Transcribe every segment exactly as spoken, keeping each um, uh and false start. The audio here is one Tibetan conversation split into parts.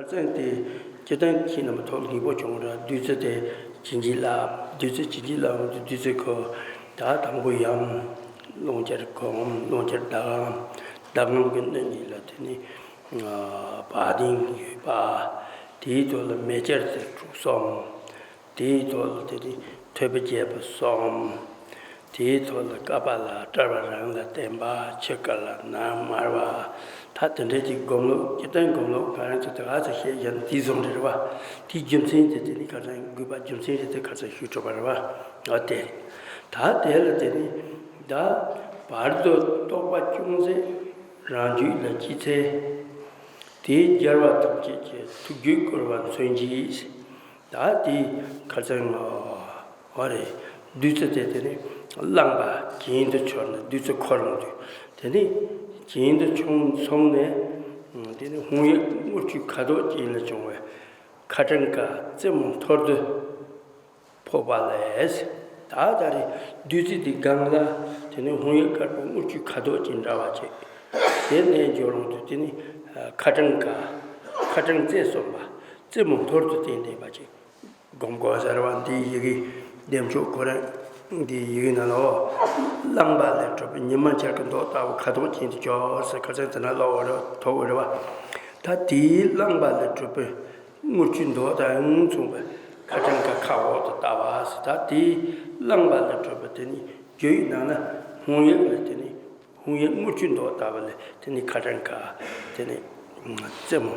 ཙན་དེ་སྤྱིར་བཏང་ཁྱེད་རྣམ་པ་ཐོག་ལ་སྙིང་པོ་བྱུང་ར། བདུད་རྩི་དེ་བྱིན་གྱིས་བརླབས། བདུད་རྩི་བྱིན་གྱིས་བརླབས་འོང་དུས་བདུད་རྩི་ཁོ་ད་དང་པོ་ཡམ། རླུང་ཆེར་སྒོམ། རླུང་ཆེར་ཟླ་གམ། ཟླ་གམ་གྱི་སྣོད་གཉིས་ལ་དེ་ནི་བ་དན་ཡོད་པ། དེའི་ཐོག་ལ་མེ་ལྕེ་དེ་དྲུག་གསུམ། དེའི་ཐོག་ལ་དེ་ནི་ཐོད་པ་བརྒྱད་པོ་གསུམ། དེའི་ཐོག་ལ་ཀ་པཱ་ལ་ཏྲཱ་པ་རང་ལ་བརྟེན་པ། ཕྱི་དཀར་ལ་ནང་དམར་བ། ད་དེ་འདྲའི་གི་སྒོམ་ལུགས། སྤྱིར་བཏང་སྒོམ་ལུགས་ག་རེ་ཚོ་དེ་ག་ཚོ་བཤད་ཡོད་ན་དེ་བཟུང་རེད་བ། དེའི་རྒྱུ་མཚན་དེ་དེ་ནི་ཁ་སང་དགོས་པ་རྒྱུ་མཚན་རེད། དེ་ཁ་སང་ཞུས་གྲུབ་པ་རེད་བ། འོ་དེ་རེད། ད་དེ་ལ་དེ་ནི་ད་བར་དུ་རྟོག་པ་ཅུང་ཟད་རང་རྒྱུད་ལ་སྐྱེས་ཚེ། དེས་རྒྱལ་བ་ཐམས་ཅད་ཀྱི་ཐུགས་རྒྱུད་བསྐུལ་བ་མཚོན་གྱིས། ད་དེ་ཁ་སང་ཨོ་རེད། བདུད་རྩི་དེ་དེ་ནི་རླངས་པ་གྱེན་དུ་འཕྱོར་ནས་བདུད་རྩི་འཁོར་འོང་དུས་དེ་ནི་གྱེན་དུ་མཆོང་སོང་ནས་དེ་ནི་ཧཱུྃ་ཡིག་དངུལ་ཆུ་ཁ་དོག་ཅན་ལ་བྱུང་བའི་ཁ་གྲངས་ཀ་རྩེ་མོ་ཐོར་དུ་ཕོག་པ་ལས། ད་ད་རེས་བདུད་རྩི་དེ་སྒང་ལ་དེ་ནི་ཧཱུྃ་ཡིག་དཀར་པོ་དངུལ་ཆུ་ཁ་དོག་ཅན་འདྲ་བ་ཅིག་དེ་ནས་འབྱོར་འོང་དུས་དེ་ནི་ཁ་གྲངས་ཀ་ཁ་གྲངས་རྩེ་གསུམ་པ་རྩེ་མོ་ཐོར་དུ་བསྟན་བསྡད་པ་ཅིག་སྒོམ་དགོས་ཟེར་བ་འདི་ཡི་གེ་བདེ་མཆོག་ཁོ་རང་འདི་ཡི་གེ་ནང་ལ་འོ། རླངས་པ་ལས་གྲུབ་པའི་ཉི་མ་འཆར་གྱི་མདོག་ལྟ་བུ་ཁ་དོག་ཅན་དུ་གྱུར་ཟེར། ཁ་སང་དེ་ན་ལོག་འོ་རེད་ཐོག་འོ་རེད་བ། ད་དེའི་རླངས་པ་ལས་གྲུབ་པའི་དངུལ་ཆུའི་མདོག་དང་མཚུངས་པའི་ཁ་གྲངས་ཀ་ཁ་འོག་ཏུ་ལྟ་བ་ཟེར། ད་དེའི་རླངས་པ་ལས་གྲུབ་པའི་དེ་ནི་རྒྱུད་ནང་ན་ཧཱུྃ་ཡིག་ལ་དེ་ནི་ཧཱུྃ་ཡིག་དངུལ་ཆུའི་མདོག་ལྟ་བུ་ལས་དེ་ནི་ཁ་གྲངས་ཀ་དེ་ནི་རྩེ་མོ་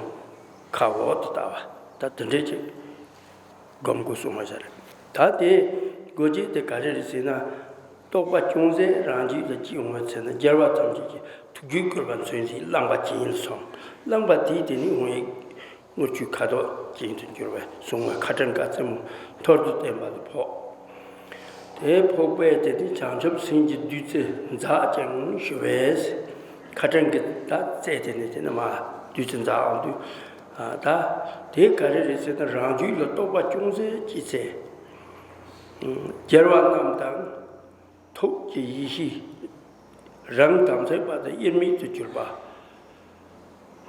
ཁ་འོག་ཏུ་ལྟ་བ། ད་དེ་འདྲས་ཅིག་སྒོམ་དགོས་གསུངས་པ་ཟེར། ད་དེ་དགོས་རྒྱུ་དེ་ག་རེ་རེད་ཟེར་ན། རྟོག་པ་ཅུང་ཟད་རང་རྒྱུད་ལ་སྐྱེས་འོང་བའི་ཚེ་ན་རྒྱལ་བ་ཐམས་ཅད་ཀྱི་ཐུགས་རྒྱུད་བསྐུལ་བ་མཚོན་གྱིས་རླངས་པ་གྱེན་ལ་སོང་། རླངས་པ་དེས་དེ་ནི་ཧཱུྃ་ཡིག་དངུལ་ཆུ་ཁ་དོག་ཅན་དུ་གྱུར་པའི་གཟུངས་སྔགས་ཁ་གྲངས་ཀ་རྩེ་མོ་ཐོར་དུ་བསྟན་པ་ལ་ཕོག་དེ་ཕོག་པས་དེ་ནི་བྱང་ཆུབ་སེམས་ཀྱི་བདུད་རྩི་འཛག་ཅིང་ཞུ་བས། ཁ་གྲངས་ཀྱི་ད་རྩེ་དེ་ནི་དེ་ནི་མ་བདུད་རྩི་འཛག་འོང་དུས། ད་དེ་ག་རེ་རེད་ཟེར་ན། རང་རྒྱུད་ལ་རྟོག་པ་ཅུང་ཟད་སྐྱེས་ཚེ། རྒྱལ་བ་རྣམས་དང་ཐུགས་ཀྱི་ཡེ་ཤེས་རང་དམ་ཚིག་པ་དང་དབྱེར་མེད་དུ་གྱུར་པ་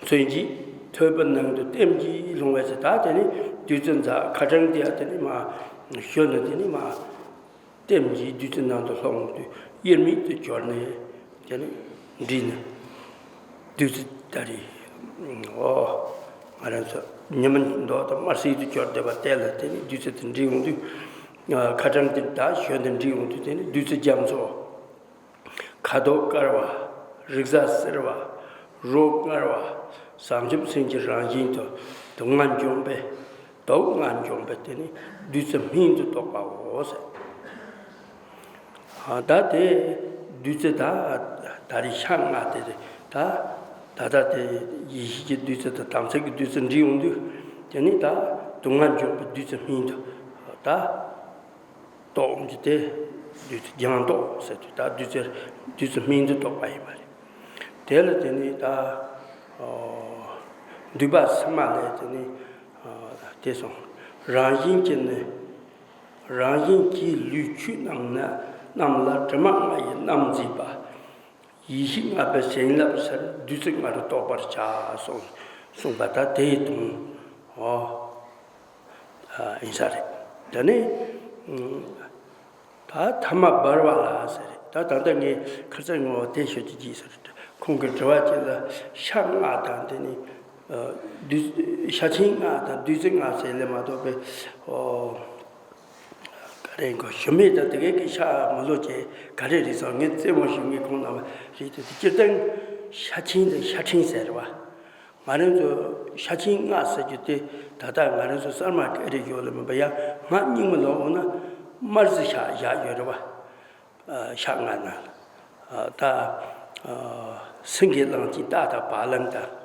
མཚོན་གྱིས། ཐོད་པ་ནང་དུ་ལྟེམ་གྱིས་ལྷུང་བས་ཟེར། ད་དེ་ནི་བདུད་རྩི་འཛག་ཁ་གྲངས་དེ་ཡང་དེ་ནི་མ་ཞུ་ན་དེ་ནི་མ། ལྟེམ་གྱིས་བདུད་རྩི་ནང་དུ་ལྷུང་དུས་དབྱེར་མེད་དུ་གྱུར་ནས་དེ་ནི་འདྲིས་ནས་བདུད་རྩི་ད་རེས་ཨོ་ང་རང་ཚོ་ཉི་མ་མདོག་དང་དམར་སེར་དུ་གྱུར་བསྡད་པ་དེ་ལ་དེ་ནི་བདུད་རྩི་དེ་འདྲིས་འོང་དུས། ཁ་གྲངས་དེ་ད་ཞོན་དུ་འདྲིས་འོང་དུས་དེ་ནི་བདུད་རྩི་རྒྱ་མཚོ། ཁ་དོག་དཀར་བ། རེག་བྱ་སེར་བ། རོ་མངར་བ། བྱང་ཆུབ་སེམས་ཀྱི་རང་བཞིན་དུ་དུག་ལྔ་འཇོམས་པའི། དུག་ལྔ་འཇོམས་པའི་དེ་ནི་བདུད་རྩི་སྨན་དུ་གཏོགས་པའོ་ཟེར། ད་དེ་བདུད་རྩི་ད་ད་རེས་ཤ་ལྔ་དེ་རེད། ད་ད་ལྟ་དེ་ཡེ་ཤེས་ཀྱི་བདུད་རྩི་དང་དམ་ཚིག་གི་བདུད་རྩི་འདྲིས་འོང་དུས་དེ་ནི་ད་དུག་ལྔ་འཇོམས་པའི་བདུད་རྩི་སྨན་དུ་ད། གཏོགས་འོང་གི་དེ། བདུད་རྩི་སྦྱང་གཏོགས་ཟེར་དུས་ད་བདུད་རྩི་བདུད་རྩི་སྨན་དུ་གཏོགས་པ་ཡིན་པ་རེད། དེ་ལ་དེ་ནི་ད་འདུས་པ་སེམས་མ་ལས་དེ་ནི་དེ་སོང་། རང་བཞིན་གྱིས་ནི་རང་བཞིན་གྱིས་ལུས་ཆོས་རྣམས་ན་རྣམས་ལ་དྲི་མ་ལྔ་ཡི་རྣམ་མཛེས་པ། ཡེ་ཤེས་ལྔ་པའི་བྱིན་རླབས་ཟེར་བདུད་རྩི་ལྔ་རུ་རྟོགས་པར་བྱ་གསུངས་གསུངས་པ་ད་དེ་ཡི་དོན་འོ་ཡིན་ས་རེད། དེ་ནས་ད་ཐ་མ་འབར་བ་ལ་ཟེར་རེད། ད་ད་ལྟ་ངས་ཁ་སང་ངོ་དེ་ཤོད་ཀྱི་ཅིག་ཟེར་རེད། ཁོང་གི་དྲི་བ་གཅིག་ལ་ཤ་ལྔ་དང་དེ་ནས་བདུད་ཤ་ཆེན་ལྔ་དང་བདུད་རྩི་ལྔ་ཟེར་ལས་མ་གཏོགས་པའི་འོ། ག་རེ་གོ་ཞུ་མེད་ད་དེ་གའི་གི་ཤ་མི་ལོ་ཅེ་ག་རེ་རེད་ཟེར་ངས་རྩེད་མོ་ཞུ་ངས་ཁོང་རྣམས་རེད་དེ་སྤྱིར་བཏང་ཤ་ཆེན་དང་ཤ་ཕྲན་ཟེར་བ། ང་རང་ཚོ་ཤ་ཆེན་ལྔ་ཟེར་རྒྱུ་དེ་ད་ལྟ་ང་རང་ཚོ་གསར་མ་ག་རེ་ཡོད་ལ་མིན་པ་ཡང་ང་རྙིང་མ་ལོ་འོ་ན་དམར་ཟས་ཤ་བཞག་ཡོད་རེད་བ། ཤ་ལྔ་ན་ད་སེང་གེ་གླང་ཆེན་སྟག་དང་བ་ལང་དང་།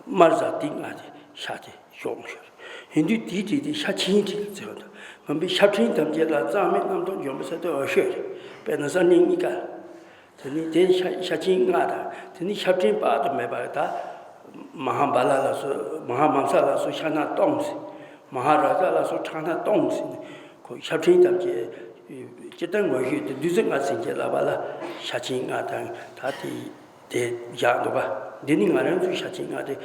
དམར་ཟས་དེ་ལྔ་དེ་ཤ་དེ་ཞོག་མི་ཤོར། ཡིན་དུས་དེའི་གྲས་དེ་ཤ་ཆེན་གྲས་ལ་བརྩི་བ་དང་མིན་པའི་ཤ་ཕྲན་ཐམས་ཅད་ལ་གཙང་མའི་རྣམ་རྟོག་འཇོམས་པའི་ས་དེ་འོ་ཤོད་རེད། དཔེར་ན་གསར་རྙིང་གཉིས་ཀ་ལ། དེ་ནི་དེ་ཤ་ཤ་ཆེན་ལྔ་དང་དེ་ནི་ཤ་ཕྲན་དཔག་ཏུ་མེད་པ་ད། མ་ཧཱ་བ་ལ་ལ་སོགས་མ་ཧཱ་མམ་ས་ལ་སོགས་ཤ་སྣ་སྟོང་ཟིན། མ་ཧཱ་ར་ཛ་ལ་སོགས་ཁྲག་སྣ་སྟོང་ཟིན། ཁོ་ཤ་ཕྲན་ཐམས་ཅད་སྤྱིར་བཏང་ངོ་བཤུས་དེ་བདུད་རྩི་ལྔ་ཟིན་གྱི་ལབ་པ་ལ་ཤ་ཆེན་ལྔ་དང་ད་དེ། དེ་བཞག་འདུག་ག་འདི་ནི་ང་རང་ཚོའི་ཤ་ཆེན་ལྔ་དེ་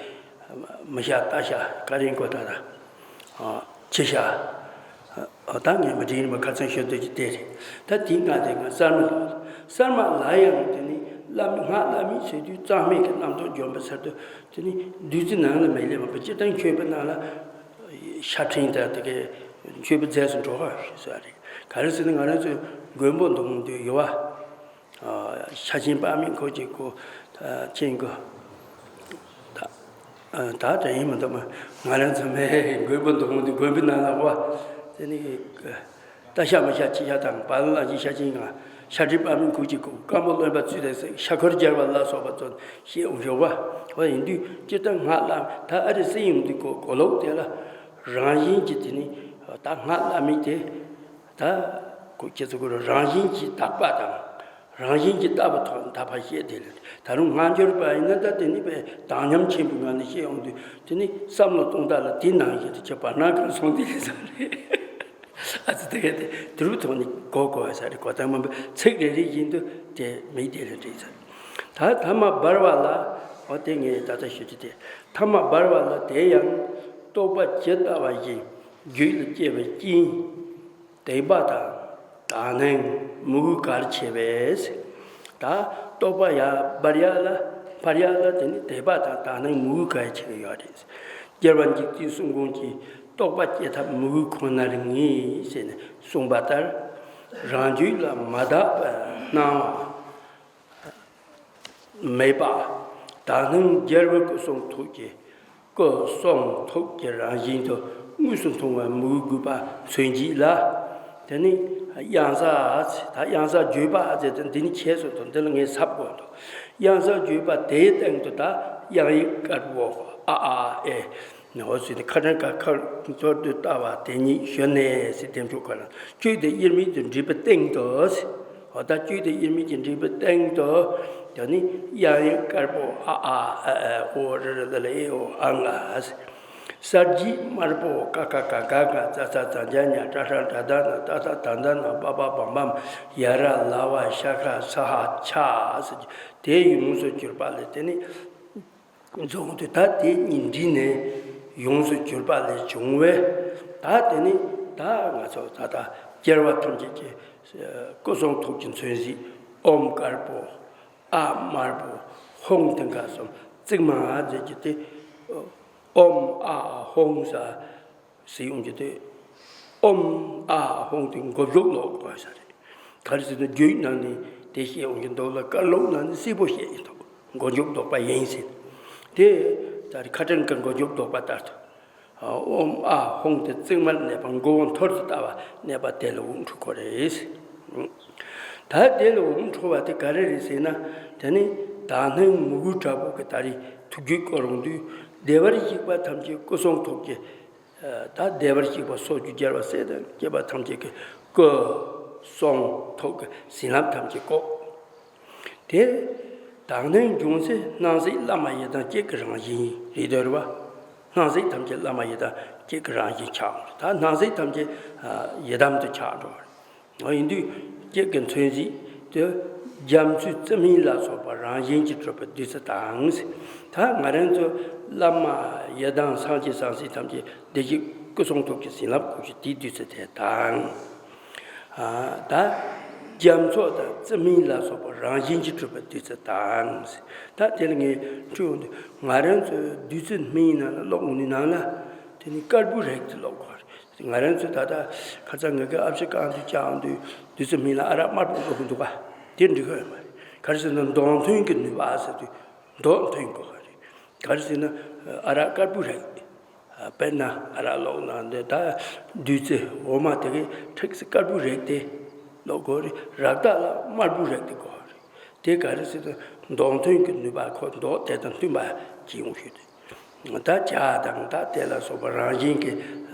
མི་ཤ་རྟ་ཤ་ཀ་རིང་གོ་ད་ད་ཁྱི་ཤ། ད་ངས་མི་དྲིན་པ་ཁ་ཚོན་ཤོད་དུས་ཀྱི་དེ་རེད། ད་དེའི་སྔ་དེ་ང་གསར་མ་ལ། གསར་མ་ལ་ཡང་དེ་ནི་བླ་མ་སྔགས་བླ་མའི་ཟེར་དུས་གཙང་མའི་གི་རྣམ་རྟོག་འཇོམས་པའི་ཚུལ་དུ་དེ་ནི་བདུད་རྩི་ནང་ལ་མི་སླེབས་པ་སྤྱིར་བཏང་མཆོད་པའི་ནང་ལ་ཤ་ཕྲེང་དང་དེ་གའི་མཆོད་པའི་རྫས་སུ་འགྲོ་བ་ཞེས་ཟེར་བ་རེད། ག་རེ་ཟེར་ན་ང་རང་ཚོའི་མགོན་པོ་འདོམས་དུས་ཡོད་བ། ཤ་ཆེན་དཔག་མེད་འཁོར་གྱི་སྐུ། ཆེན་སྐུ། ད་ད་ཡིན་མི་འདུག་མ། ང་རང་ཚོ་མའི་མགོན་པོ་འདོམས་དུས་མགོན་པོའི་ནང་ལ་བ། དེ་ནི། རྟ་ཤ་མི་ཤ་ཁྱི་ཤ་དང་བ་ལ་ལ་ཞིག་ཤ་ཆེན་ང་། ཤ་ཁྲི་དཔག་མེད་འཁོར་གྱི་སྐུ། དཀར་མོ་རློན་པ་ཚུལ་དང་གསེར། ཤ་འཁོར་རྒྱལ་བ་ལ་སོགས་པ་ཚོ་ཞེས་འོང་ཞོག་བ། འོ་ཡིན་དུས་སྤྱིར་བཏང་སྔགས་བླ་ད་ཨ་རི་སྲིད་ཡོང་དུས་གོ་གོ་ལོག་དེ་ལ། རང་བཞིན་གྱིས་དེ་ནི་ད་སྔགས་བླ་མེད་དེ། ད་ཁོ་ཁྱེད་ཚོ་ཁོ་རང་བཞིན་གྱིས་དག་པ་དང་། རང་བཞིན་གྱིས་དག་པ་ཐོག་ད་ཕར་བཤད་དེ་ལ་ད་རུང་སྔ་འགྱུར་པ་ཡིན་ན་ད་དེ་ནི་པའི་དག་ཉམས་ཆེན་པོའི་ངང་ནས་བཤད་ཡོང་དུས་དེ་ནི་བསམ་བློ་གཏོང་སྟངས་ལ་དེ་ནང་བཞིན་དུ་ཁྱེད་བར་སྣང་གང་སོང་དེ་ལས་བཟང་རེད། ཨ་ཙི་དེ་ག་དེ་དུ་རུབ་ཐོག་ནས་གོ་དགོས་པ་ས་རེད། གོ་ད་མ་འབུ་ཚིག་རེ་རེ་བཞིན་དུ་དེ་མི་དེ་ལ་འདྲེས་ཚར། ད་ཐ་མ་འབར་བ་ལ། འོ་དེ་ངས་ད་ལྟ་ཞུ་རྒྱུ་དེ། ཐ་མ་འབར་བ་ལ་དེ་ཡང་རྟོག་པ་ཇི་ལྟ་བ་བཞིན་རྒྱུད་ལ་སྐྱེ་བའི་རྐྱེན། དད་པ་དང་དག་སྣང་མོས་གུས་གལ་ཆེ་བས། ད་རྟོག་པ་ཡར་འབར་ཡག་ལ་འཕར་ཡག་ལ་དེ་ནི་དད་པ་དང་དག་སྣང་མོས་གུས་གལ་ཆེ་བ་ཡོད་རེད། རྒྱལ་བ་འཇིག་རྟེན་གསུམ་མགོན་གྱིས་རྟོག་པ་སྐྱེ་ཐབས་མོས་གུས་ཁོ་ནར་ངེས་ཞེས་ནས་གསུངས་པ་ལྟར། རང་རྒྱུད་ལ་མ་དག་པའི་སྣང་བ་མེད་པ། དག་སྣང་རྒྱལ་བའི་སྐུ་གསུང་ཐུགས་ཀྱི། སྐུ་གསུང་ཐུགས་ཀྱི་རང་བཞིན་དུ་དངོས་སུ་མཐོང་བའི་མོས་གུས་པ་མཚོན་བྱེད་ལ། དེ་ནི་གཡང་ཟ། ད་གཡང་ཟ་བརྗོད་པ་ཟེར་ཏེ་འདི་ནི་ཁྱད་སོ་དང་འདི་ལ་ངས་ཟབ་དགོས་འདུག་གཡང་ཟ་བརྗོད་པ་དེའི་སྟེང་དུ་ད་གཡང་ཡིག་དཀར་པོ་ཨ་ཨ་ཨེ། འོ་ཟེར་ཏེ་ཁ་ཕྲན་ཀ་ཁར་མཐོར་དུ་ལྟ་བ་དེ་ཉིད་ཞུ་ནས་ཟེར་དེ་འཇུག་ག་ལ་བཅུད་དེ་དབྱེར་མེད་དུ་འདྲེས་པའི་སྟེང་དུ། འོ་ད་བཅུད་དེ་དབྱེར་མེད་ཀྱི་འདྲེས་པའི་སྟེང་དུ། ད་ནི་གཡང་ཡིག་དཀར་པོ་ཨ་ཨ་ཨ་ཨ་ཨོ་རི་རི་ལ་ལ་ཨེ་ཨོ་ཨ་ང་ཨ་ཟེར། གསལ་བྱེད་དམར་པོ་ཀ་ཁ་ག་ག་ག་ཙ་ཚ་ཛ་འཇ་ཉ་ཏྲ་ཧྲ་ཏྲ་ད་ན་ཏ་ཐ་ད་ད་ན་པ་པ་བམ་བམ་ཡ་ར་ལ་བ་ཤ་ཁ་ས་ཧ་ཆ་ཟེར་གྱི་དེ་ཡོངས་སུ་གྱུར་པ་ལས་དེ་ནི། རྫོང་དུ་ད་དེ་གཉིས་འདྲིས་ནས་ཡོངས་སུ་གྱུར་པ་ལས་བྱུང་བས། ད་དེ་ནི་ད་ང་ཚོ་ད་ལྟ་སྐྱེ་བ་ཐམས་ཅད་ཀྱི་སྐུ་གསུང་ཐུགས་ཀྱི་མཚོན་བྱེད་ཨོཾ་དཀར་པོ། ཨ་དམར་པོ། ཧཱུྃ་དེ་འགའ་གསུམ་བརྩེགས་མ་མཛད་ཀྱི་དེ། ཨོཾ་ཨཱཿཧཱུྃ་ས། ཟེར་ཡོང་རྒྱུ་དེ། ཨོཾ་ཨཱཿཧཱུྃ་དེ་མགོ་མཇུག་ལོག་དགོས་ས་རེད། ག་རེ་ཟེར་ན་རྒྱུད་ནང་ནས་དེ་བཤད་ཡོང་རྒྱུ་འདུག་ལ་བཀའ་སློབ་ནང་ནས་གསལ་པོ་བཤད་ཡིན་འདུག་མགོ་མཇུག་ལྡོག་པ་ཡིན་ཟེར། དེ་ད་རེས་ཁ་ཕྲན་གྱི་མགོ་མཇུག་ལྡོག་པ་ལྟར་དུ། ཨོཾ་ཨཱཿཧཱུྃ་དེ་བརྩེགས་མར་གནས་པ་མགོ་བོ་མཐོར་དུ་ལྟ་བ་གནས་པ་དེ་ལ་དབུགས་འཕྲོ་དགོས་རེད། ད་དེ་ལ་དབུགས་འཕྲོ་བ་དེ་ག་རེ་རེད་ཟེར་ན། དེ་ནི་དག་སྣང་མོས་གུས་དྲག་པོ་གི་ད་རེས་ཐུགས་རྒྱུད་བསྐོར་ཡོང་དུས་བདེ་བར་གཤེགས་པ་ཐམས་ཅད་སྐུ་གསུང་ཐུགས་ཀྱི། ད་བདེ་བར་གཤེགས་པ་སོགས་རྒྱུད་རྒྱལ་བ་སྲས་དང་བཅས་པ་ཐམས་ཅད་ཀྱི་སྐུ་གསུང་ཐུགས་ཀྱི་བྱིན་རླབས་ཐམས་ཅད་བཀོད། དེ་དག་སྣང་འབྱུང་སའི་སྣང་སྲིད་བླ་མ་ཡི་དམ་གཅིག་གི་རང་བཞིན་རེད་འདོད་རེད་བ། སྣང་སྲིད་ཐམས་ཅད་བླ་མ་ཡི་དམ་གཅིག་གི་རང་བཞིན་ཆགས་འགྲོ། ད་སྣང་སྲིད་ཐམས་ཅད་ཡི་དམ་དུ་ཆགས་འགྲོ་བ་རེད། ཡིན་དུས་གཅིག་གི་མཚོན་བྱེད་དེ་རྒྱ་མཚོའི་རྩི་སྨན་ལ་སོགས་པ་རང་བཞིན་གྱིས་གྲུབ་པའི་བདུད་རྩི་དང་། ད་ང་རང་ཚོ་བླ་མ་ཡི་དམ་སངས་རྒྱས་སངས་རྒྱས་ཐམས་ཅད་བདེ་གཤེགས་སྐུ་གསུང་ཐུགས་ཀྱི་བྱིན་རླབས་བཀོད་ཀྱི་དེའི་བདུད་རྩི་དེ་དང་། ད་རྒྱ་མཚོ་དང་རྩི་སྨན་ལ་སོགས་པ་རང་བཞིན་གྱིས་གྲུབ་པའི་བདུད་རྩི་དང་། ད་དེ་ལ་ངས་འཁྲུལ་ཡོང་དུས་ང་རང་ཚོའི་བདུད་རྩི་སྨན་ནང་ལ་ཀློག་འོང་དུས་ནང་ལ་དེ་ནི་དཀར་པོའི་རིགས་དེ་ཀློག་དགོས་རེད། ང་རང་ཚོས་ད་ལྟ་ཁ་སང་ངེད་ཀྱི་ཨ་ཕྱི་རྐང་དུ་བཅག་འོང་དུས་བདུད་རྩི་སྨན་ལ་ཨ་རག་དམར་པོ་ཀློག་གི་འདུག་ག་དེ་འགྲིག་གི་ཡོད་མ་རེད། ག་རེ་ཟེར་ན་མདོག་མཐུན་གྱི་ནུས་པ་ཟེར་དུས་མདོག་མཐུན་དགོས་པ་རེད། ག་རེ་ཟེར་ན་ཨ་རག་དཀར་པོའི་རིགས། དཔེར་ན་ཨ་རག་ཀློག་ན་འདི་ད་བདུད་རྩི་འོ་མ་དེ་གའི་ཁྲིགས་སེ་དཀར་པོའི་རིགས་དེ་ཀློག་དགོས་རེད། རཀྟ་ལ་དམར་པོའི་རིགས་དེ་དགོས་རེད། དེ་ག་རེ་ཟེར་ན་མདོག་མཐུན་གྱི་ནུས་པ་ཁོ་མདོག་དེ་དང་མཐུན་པ་གྱིས་ཡོང་ཤོས་དེ། ད་ཇ་དང་ད་དེ་ལ་སོགས་པ་རང་བཞིན་གྱི་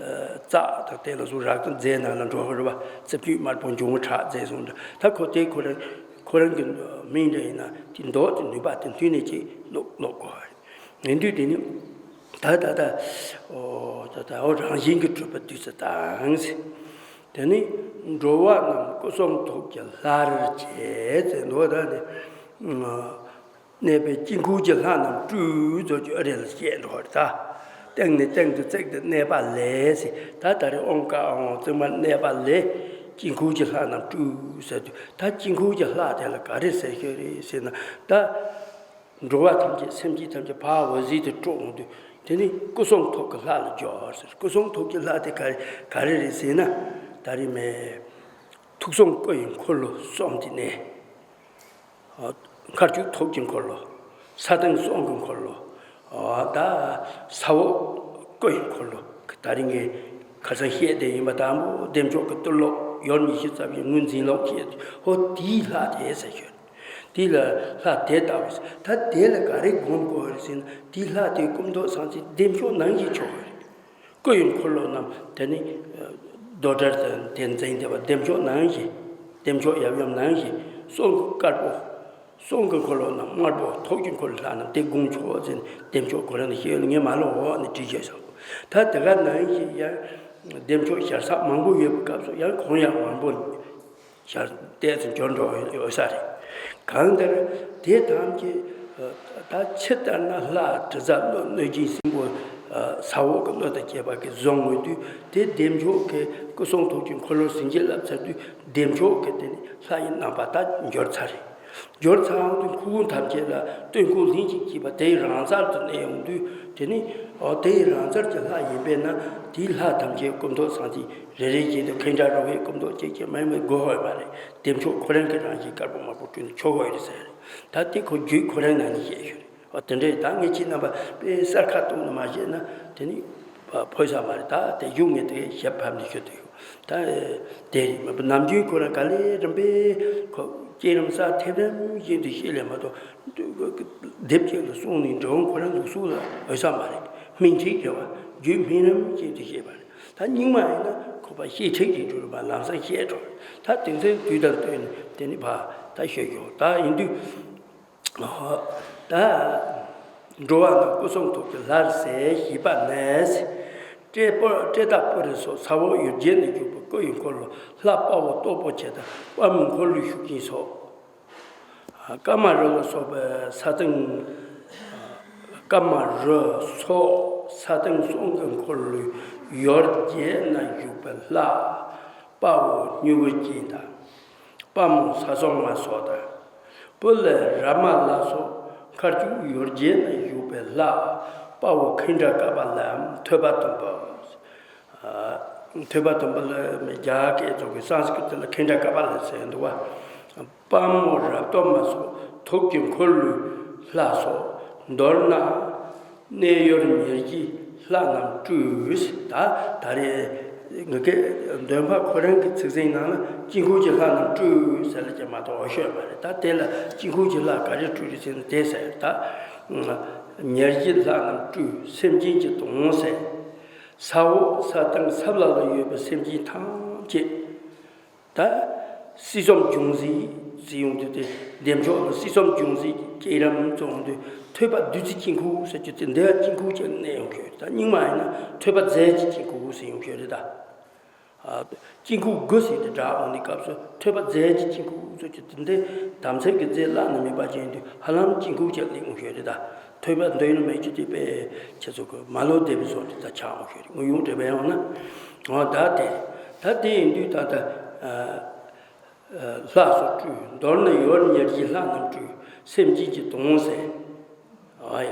རྩ་དང་དེ་ལ་སོགས་རག་དང་རྫས་ནང་ལ་འགྲོ་གི་རེད་བ། རྩི་བཅུད་དམར་པོ་འབྱུང་བོ་ཁྲག་རྫས་སོགས་འདྲ། ད་ཁོ་དེ་ཁོ་རང་ཁོ་རང་གི་སྨན་འདྲ་ཡིན་ན་དེ་མདོག་དེ་ནུས་པ་དེ་མཐུན་ནས་ཅིག་ཀློག་ཀློག་དགོས་པ་རེད། ཡིན་དུས་དེ་ནི་ད་ད་ད་ཨོ་ད་ད་ཨོ་རང་བཞིན་གྱིས་གྲུབ་པའི་བདུད་རྩི་དང་། དེ་ནི་འགྲོ་བ་རྣམས་སྐུ་གསུང་ཐུགས་ཀྱི་ལྷར་བཅས་ཟེར་འདུག་ད་དེ། གནས་པའི་དཀྱིལ་འཁོར་གྱི་ལྷ་རྣམས་སྤྲུལ་ཟེར་རྒྱུ་ཨ་རེ་ལ་བཤད་འགྲོ་བ་རེད་ད། སྟེང་ནས་སྟེང་དུ་བརྩེགས་ཏེ་གནས་པ་ལས་ཟེར། ད་ད་རེས་ཨོཾ་ཀ་ཨོཾ་བརྩེགས་མར་གནས་པ་ལས་དཀྱིལ་འཁོར་གྱི་ལྷ་རྣམས་སྤྲུལ་ཟེར་དུས། ད་དཀྱིལ་འཁོར་གྱི་ལྷ་དེ་ལ་ག་རེ་ཟེར་རྒྱུ་རེད་ཟེར་ན། ད་འགྲོ་བ་ཐམས་ཅད་སེམས་ཅན་ཐམས་ཅད་ཕར་འོད་ཟེར་དུ་འཕྲོ་འོང་དུས། དེ་ནི་སྐུ་གསུང་ཐུགས་ཀྱི་ལྷ་ལ་སྦྱོར་ཟེར། སྐུ་གསུང་ཐུགས་ཀྱི་ལྷ་དེ་ག་རེ་ག་རེ་རེད་ཟེར་ན། ད་རེས་མེད། ཐུགས་གསུང་སྐུ་ཡི་འཁོར་ལོ་གསུམ་དེ་ནས། མཁའ་སྤྱོད་ཐུགས་ཀྱི་འཁོར་ལོ། ས་སྟེང་གསུང་གི་འཁོར་ལོ། ད་ས་འོག་སྐུ་ཡི་འཁོར་ལོ། ད་རིང་གི་ཁ་སང་བཤད་བསྡད་ཡིན་པ་དང་པོ་བདེ་མཆོག་གི་གཏེར་ལུགས་ཡོལ་ཉི་ཤུ་རྩ་བཞི་ངོས་འཛིན་ལུགས་བཤད། ཧོ་དེའི་ལྷ་དེ་ཟེར་ཞོར། དེ་ལ་ལྷ་དེ་ལྟ་བུ་ཟེར། ད་དེ་ལ་ག་རེ་སྒོམ་དགོས་རེད་ཟེར་ན། དེའི་ལྷ་དེའི་སྐུ་མདོག་ཚང་ཚིང་བདེ་མཆོག་ནང་བཞིན་ཆོག་གི་རེད། སྐུ་ཡི་འཁོར་ལོ་རྣམས་དེ་ནི་རྡོར་གྲལ་དུ་དེ་འཛིན་བསྡད་པ་བདེ་མཆོག་ནང་བཞིན། བདེ་མཆོག་ཡབ་ཡུམ་ནང་བཞིན། གསུང་གི་དཀར་པོ། གསུང་གི་འཁོར་ལོ་རྣམས་དམར་པོ། ཐུགས་ཀྱི་འཁོར་ལོ་ལྷ་རྣམས་དེ་སྒོམ་ཆོག་ཟེར་ནས་བདེ་མཆོག་ཁོ་རང་ནས་བཤད་ཡོད། ངས་མ་ལོ་འོག་ནས་བྲིས་བཞག་སོང་། ད་དེ་ག་ནང་བཞིན་ཡང་བདེ་མཆོག་ཞལ་ས་མང་པོ་ཡོད་པའི་སྐབས་སུ་ཡང་གུང་ཡང་མང་པོ། ཞལ་ཏོག་ཙམ་འབྱོར་འགྲོ་ཡོད་ས་རེད། གང་ལྟར་དེ་ཐམས་ཅད་ད་ཕྱི་ལྟར་ན་ལྷ་དྲི་ཟ་བློ་གནོད་སྦྱིན་སྲིན་པོ། ས་འོག་གི་བློ་དང་བཅས་པ་གིས་བཟུང་འོང་དུས། དེ་བདེ་མཆོག་གི་སྐུ་གསུང་ཐུགས་ཀྱི་འཁོར་ལོ་ཟིན་བྱས་ལབ་ཚར་དུས། བདེ་མཆོག་གི་དེ་ནི་ལྷ་ཡི་རྣམ་པ་ད་འབྱོར་ཚར་རེད། འབྱོར་ཚར་འོང་དུས་ཁུ་བོ་ཐམས་ཅད་ལ་སྟོན་ཁུངས་ལྷན་ཅིག་སྐྱེས་པ་དེའི་རང་རྩལ་དུ་གནས་ཡོང་དུས། དེ་ནི་ཨོ་དེའི་རང་རྩལ་གྱི་ལྷ་ཡིན་པས་ན། དེའི་ལྷ་ཐམས་ཅད་སྐུ་མདོག་ཚང་ཚིང་། རེ་རེ་བཞིན་དུ་ཁེངས་དྲེགས་རུ་བའི་སྐུ་མདོག་གཅིག་ཀྱང་མེད་མི་དགོས་ཡོད་མ་རེད། བདེ་མཆོག་ཁོ་རང་གི་རང་བཞིན་དཀར་པོ་དམར་པོ་སྤྲུལ་ནས་ཆོག་གི་ཡོད་རེད་ཟེར། ད་དེ་ཁོ་རྒྱུད་ཁོ་རང་ནང་ནས་བཤད་ཞོར། ཨོ་དེ་འདྲས་ད་ངས་ཁྱེད་རྣམ་པ་དཔེ་གསར་ཁ་གཏོང་ནས་མ་བཤད་ན། དེ་ནི་ཕོད་ས་མ་རེད། ད་དེ་གཞུང་ངས་དེ་ཞབས་ཕམ་ནས་ཞུ་དུས། ད་དེ་རེད། ནམ་རྒྱུན་ཁོ་རང་ག་ལེ་རིམ་པས་ཁོ་སྐྱེ་རིམ་ས་ཐེབས་རིམ་བཞིན་དུ་བཤད་ལས་མ་གཏོགས། དེབ་ཅིག་ལ་གསུངས་ནས་འབྲི་འོང་ཁོ་རང་ལུགས་སྲོལ་ལ་འོས་ས་མ་རེད། སྨིན་ཁྲིད་རེད་བ། རྒྱུད་སྨིན་རིམ་བཞིན་དུ་བཤད་པ་རེད། ད་རྙིང་མ་ཡིན་ན་ཁོ་པ་བཤད་ཁྲིད་ཀྱི་འགྲོ་རུ་མ་ལམ་སང་བཤད་འགྲོ། ད་དེང་སང་དུས་དང་བསྟུན་ནས་དེ་ནི་ཕ་ད་ཤོད་ཤོག་ད་ཡིན་དུས། ད་འགྲོ་བ་རྣམས་སྐུ་གསུང་ཐུགས་ཀྱི་ལྷར་གསལ་ཞེས་པ་ནས། ཏྲེ་པོ་ཏྲེ་ཏ་པུ་རི་སོགས་ས་འོག་ཡུལ་བརྒྱད་ནས་བཞུགས་པའི་སྐུ་ཡི་འཁོར་ལོ་ལྷ་དཔའ་བོ་སྟོབས་པོ་ཆེ་དང་དཔའ་མོའི་འཁོར་ལོའི་ཤུགས་ཀྱིས་སོ། ཀ་མ་རུ་ལ་སོགས་པའི་ས་སྟེང་། ཀ་མ་རུ་སོགས་ས་སྟེང་གསུམ་གྱི་འཁོར་ལོའི་ཡུལ་བརྒྱད་ན་བཞུགས་པའི་ལྷ་དཔའ་བོ་སྨྱུ་གུ་ཅན་དང་། དཔའ་མོ་ས་སོང་མ་སོགས་དང་། སྤུ་ལས་རཱ་མ་ལ་སོགས་མཁའ་སྤྱོད་ཡུལ་བརྒྱད་ན་བཞུགས་པའི་ལྷ་དཔའ་བོ་ཁེངས་དྲེགས་ཀ་པ་ལའམ་ཐོད་པ་དུམ་བུ། ཐོད་པ་དུམ་བུ་ལ་རྒྱ་སྐད་ཚོ་གི་སཾ་སྐྲྀ་ཏ་ལ་ཁེངས་དྲེགས་ཀ་པ་ལ་ཟེར་འདུག་བ། དཔའ་མོ་རབ་སྟོབས་མ་སོགས་ཐུགས་ཀྱི་འཁོར་ལོའི་ལྷ་སོགས། མདོར་ན་གནས་ཡུལ་ཉེར་བཞིའི་ལྷ་རྣམས་སྤྲུལ། ད་ད་རེས་ངེད་ཀྱི་འདོན་པ་ཁོ་རང་གི་ཚིག་ཟིན་ནང་ན་དཀྱིལ་འཁོར་གྱི་ལྷ་རྣམས་སྤྲུལ་ཟེར་ལ་ཀྱང་མ་གཏོགས་འོ་ཤོད་མ་རེད། ད་དེ་ལ་དཀྱིལ་འཁོར་གྱི་ལྷ་ག་རེ་སྤྲུལ་རེད་ཟེར་ན་དེ་ཟེར། ད་ཉེར་བཞིའི་ལྷ་རྣམས་སྤྲུལ་སེམས་ཅན་གྱི་དོན་ཟེར། ས་འོག་ས་སྟེང་ས་བླ་ལ་ཡོད་པའི་སེམས་ཅན་ཐམས་ཅད། ད་སྲིད་གསུམ་འབྱུང་རྩིས་ཟེར་ཡོང་དུས་དེ་བདེ་མཆོག་ལ་སྲིད་གསུམ་འབྱུང་རྩིས་ཀྱི་རྒྱུད་རིམ་བརྩི་ཡོང་དུས་ཐོད་པ་བདུད་རྩིའི་དཀྱིལ་འཁོར་ཟེར་རྒྱུ་དེ་འདི་ཡང་དཀྱིལ་འཁོར་ཅིག་གནས་ཡོང་གི་ཡོད་རེད། ད་རྙིང་མ་ཡིན་ན་ཐོད་པ་རྫས་ཀྱི་དཀྱིལ་འཁོར་ཟེར་ཡོང་གི་ཡོད་རེད་ད། དཀྱིལ་འཁོར་དགུ་ཟེར་ཏེ་བསྒྲགས་འོང་དུས་སྐབས་སུ་ཐོད་པ་རྫས་ཀྱི་དཀྱིལ་འཁོར་ཟེར་རྒྱུ་དེ་འདི་དམ་ཚིག་གི་རྫས་བརླག་ནས་མེད་པ་ཅན་དུས་ཧ་ལམ་དཀྱིལ་འཁོར་ཅིག་སླེབས་ཡོང་གི་ཡོད་རེད་ད། ཐོད་པ་འདོད་ཡོན་མེད་རྒྱུ་དེ་དཔེ་ཁྱེད་ཚོ་གི་མ་ལོ་བདེ་བའི་བཟོ་དེ་ད་ཆགས་འོང་ཤོད་རེད། ངོ་ཡོང་འདྲ་བས་ཡོང་ན། འོ་ད་དེ། ད་དེ་ཡིན་དུས་ད་ལྟ་ལྷ་སོགས་སྤྲུལ། མདོར་ན་ཡུལ་ཉེར་བཞིའི་ལྷ་རྣམས་སྤྲུལ་སེམས་ཅན་གྱི་དོན་ཟེར། འོ་ཡ།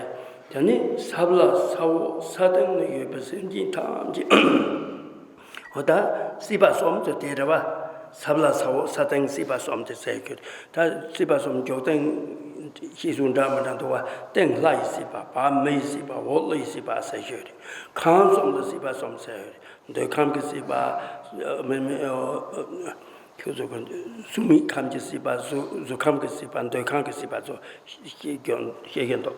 དེ་ནི་ས་བླ་ས་འོག་ས་སྟེང་ན་ཡོད་པའི་སེམས་ཅན་ཐམས་ཅད། འོ་ད་སྲིད་པ་གསུམ་དུ་དེ་རེད་བ། ས་བླ་ས་འོག་ས་སྟེང་སྲིད་པ་གསུམ་དེ་ཟེར་གྱི་རེད། ད་སྲིད་པ་གསུམ་འཇོག་སྟངས་ཤེས་སུ་འདྲ་མི་འདྲ་འདུག་བ། སྟེང་ལྷ་ཡི་སྲིད་པ། བར་མི་ཡི་སྲིད་པ། འོག་ཀླུ་ཡི་སྲིད་པ་ཟེར་ཞོར་རེད། ཁམས་གསུམ་ལ་སྲིད་པ་གསུམ་ཟེར་ཞོར་རེད། འདོད་ཁམས་ཀྱི་སྲིད་པ། མི་མི་ཁྱོད་ཚོ་གི་གཟུགས་མེད་ཁམས་ཀྱི་སྲིད་པ། གཟུགས་གཟུགས་ཁམས་ཀྱི་སྲིད་པ། འདོད་ཁམས་ཀྱི་སྲིད་པ་ཚོ་ཤེས་ཀྱི་ཤེས་ཀྱི་འདུག་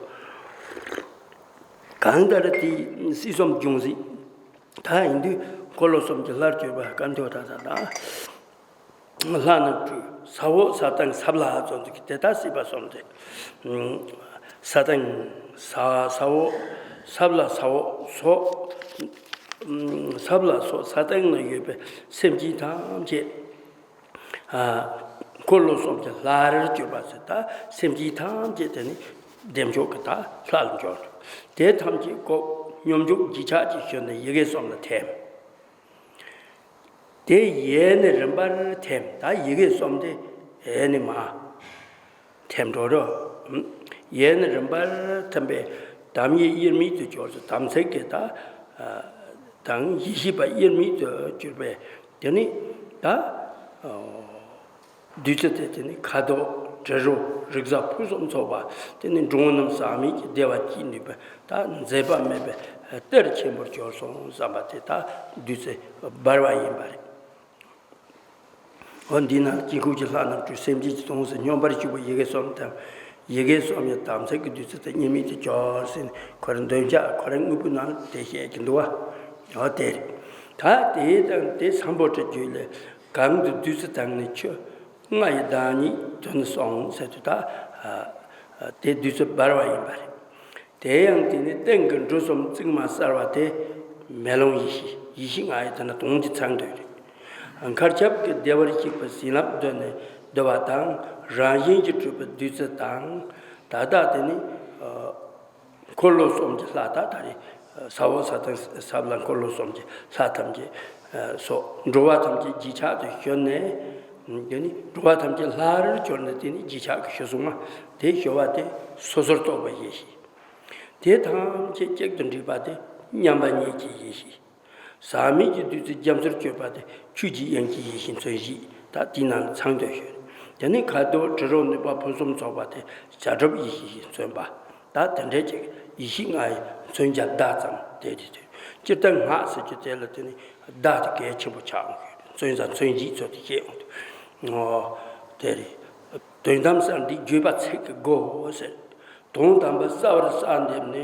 གང་ལྟར་དེ་སྲིད་གསུམ་འབྱུང་རྩིས། ད་ཡིན་དུས་འཁོར་ལོ་གསུམ་གྱི་ལྷར་གྱུར་པ་སྐར་མདོ་ད་ད་ད། ལྷ་རྣམས་སྤྲུལ། ས་འོག་ས་སྟེང་ས་བླ་ཚོ་འདུག་གི་དེ་ལྟར་སྲིད་པ་གསུམ་སྟེ། ས་སྟེང་ས་ས་འོག་ས་བླ་ས་འོག་སོགས། ས་བླ་སོགས་ས་སྟེང་ན་ཡོད་པའི་སེམས་ཅན་ཐམས་ཅད། ཨ། འཁོར་ལོ་གསུམ་གྱི་ལྷ་རིར་གྱུར་པ་ཟེར། ད་སེམས་ཅན་ཐམས་ཅད་དེ་ནི་བདེ་མཆོག་གི་ད་ལྷ་ལ་འབྱོར་འགྲོ། དེ་ཐམས་ཅད་བཀོད་སྙོམས་འཇུག་རྗེས་ཆགས་ཀྱི་ཞོར་ནས་ཡི་གེ་གསུམ་ལ་ཐིམ། དེ་ཡས་ནས་རིམ་པར་ཐིམ། ད་ཡི་གེ་གསུམ་དེ་ཡས་ནས་མར་ཐིམ་འགྲོ་རོ། ཡས་ནས་རིམ་པར་ཐིམ་པས་དམ་ཡེ་དབྱེར་མེད་དུ་གྱུར་ཟེར། དམ་ཚིག་གི་ད་དང་ཡེ་ཤེས་པ་དབྱེར་མེད་དུ་གྱུར་པས། དེ་ནི་ད་བདུད་རྩི་དེ་དེ་ནི་ཁ་དོག་དྲི་རོ་རེག་བྱ་ཕུན་སུམ་ཚོགས་པ། དེ་ནི་འགྲོ་བ་རྣམས་ཟག་མེད་ཀྱི་བདེ་བ་སྐྱེད་ནུས་པའི་ད་མཛེས་པ་མེད་པའི་གཏེར་ཆེན་པོར་གྱུར་སོང་བསམ་པ་དེ་ད་བདུད་རྩི་འབར་བ་ཡིན་པ་རེད། འོ་འདི་ན་དཀྱིལ་འཁོར་གྱི་ལྷ་རྣམས་སྤྲུལ། སེམས་ཅན་གྱི་དོན་ཟེར། སྙོམས་པར་ཞུགས་པའི་ཡི་གེ་གསུམ་དང་། ཡི་གེ་གསུམ་ཡང་དམ་ཚིག་གི་བདུད་རྩི་དང་དབྱེར་མེད་དུ་གྱུར་ཟེར་ནས། ཁོ་རང་འདོན་ཆ་ཁོ་རང་དངོས་པོའི་ནང་དེ་བཤད་ཀྱི་འདུག་བ། འོ་དེ་རེད། ད་དེ་དང་དེ་སམ་བྷོ་ཊ་རྒྱུད་ལས། གང་དུ་བདུད་རྩི་དང་ནི་ཆུ། ལྔ་ཡི་བདག་ཉིད་དོན་གསུངས་ཟེར་དུས་ད། དེ་བདུད་རྩི་འབར་བ་ཡིན་པ་རེད། དེ་ཡང་དེ་ནི་སྟེང་གི་འབྲུ་གསུམ་བཙུན་མ་གསལ་བ་དེ། མེ་ལོང་ཡེ་ཤེས། ཡེ་ཤེས་ལྔ་ཡི་དེ་ན་དོན་གྱི་ཚང་དོན་རེད། མཁའ་ཁྱབ་ཀྱི་བདེ་བར་གཤེགས་པའི་བྱིན་རླབས་འདོད་ནས་འདུ་བ་དང་། རང་བཞིན་གྱིས་གྲུབ་པའི་བདུད་རྩི་དང་། ད་ལྟ་དེ་ནི་འཁོར་ལོ་གསུམ་གྱི་ལྷ། ད་ད་རེས་ས་འོག་ས་དང་ས་བླ་འཁོར་ལོ་གསུམ་གྱི་ལྷ་ཐམས་ཅད་སོགས། འགྲོ་བ་ཐམས་ཅད་རྗེས་ཆགས་དུ་ཞོན་ནས། དེ་ནི་འགྲོ་བ་ཐམས་ཅད་ལྷ་རུ་གྱུར་ནས། དེ་ནི་རྗེས་ཆགས་ཀྱི་ཞུ་སོང་ང་། དེ་ཞུ་བ་དེ་སོ་སོར་རྟོག་པའི་ཡེ་ཤེས། དེ་ཐམས་ཅད་གཅིག་ཏུ་འདྲེས་པ་དེ་མཉམ་པ་ཉིད་ཀྱི་ཡེ་ཤེས། ཟག་མེད་ཀྱི་བདུད་རྩི་རྒྱ་མཚོར་གྱུར་པ་དེ་ཆོས་ཀྱི་དབྱིངས་ཀྱི་ཡེ་ཤེས་མཚོན་བྱེད། ད་དེའི་ནང་ཚང་དོན་ཞུ། དེ་ནི་ཁ་དོག་དྲི་རོ་ནུས་པ་ཕུན་སུམ་ཚོགས་པ་དེ་བྱ་གྲུབ་ཡེ་ཤེས་ཀྱིས་མཚོན་པ། ད་དེ་འདྲའི་ཅིག་ཡེ་ཤེས་ལྔ་ཡི་མཚོན་བྱ་བརྡ་ཙམ་དེ་དེ་དེ། སྤྱིར་བཏང་སྔགས་ཟེར་རྒྱུ་དེ་ལ་དེ་ནི་བརྡ་དེ་གལ་ཆེན་པོ་ཆགས་འོང་གི་ཡོད། མཚོན་བྱ་མཚོན་བྱེད་ཚོ་དེ་ཤེས་འོང་དུས། ཨོ། དེ་རེད། དོན་དམ་གསལ་འདེབས་བརྗོད་པ་ཚིག་གི་སྒོ་ཟེར། དོན་དམ་པར་གསལ་བར་གསལ་འདེབས་ནི།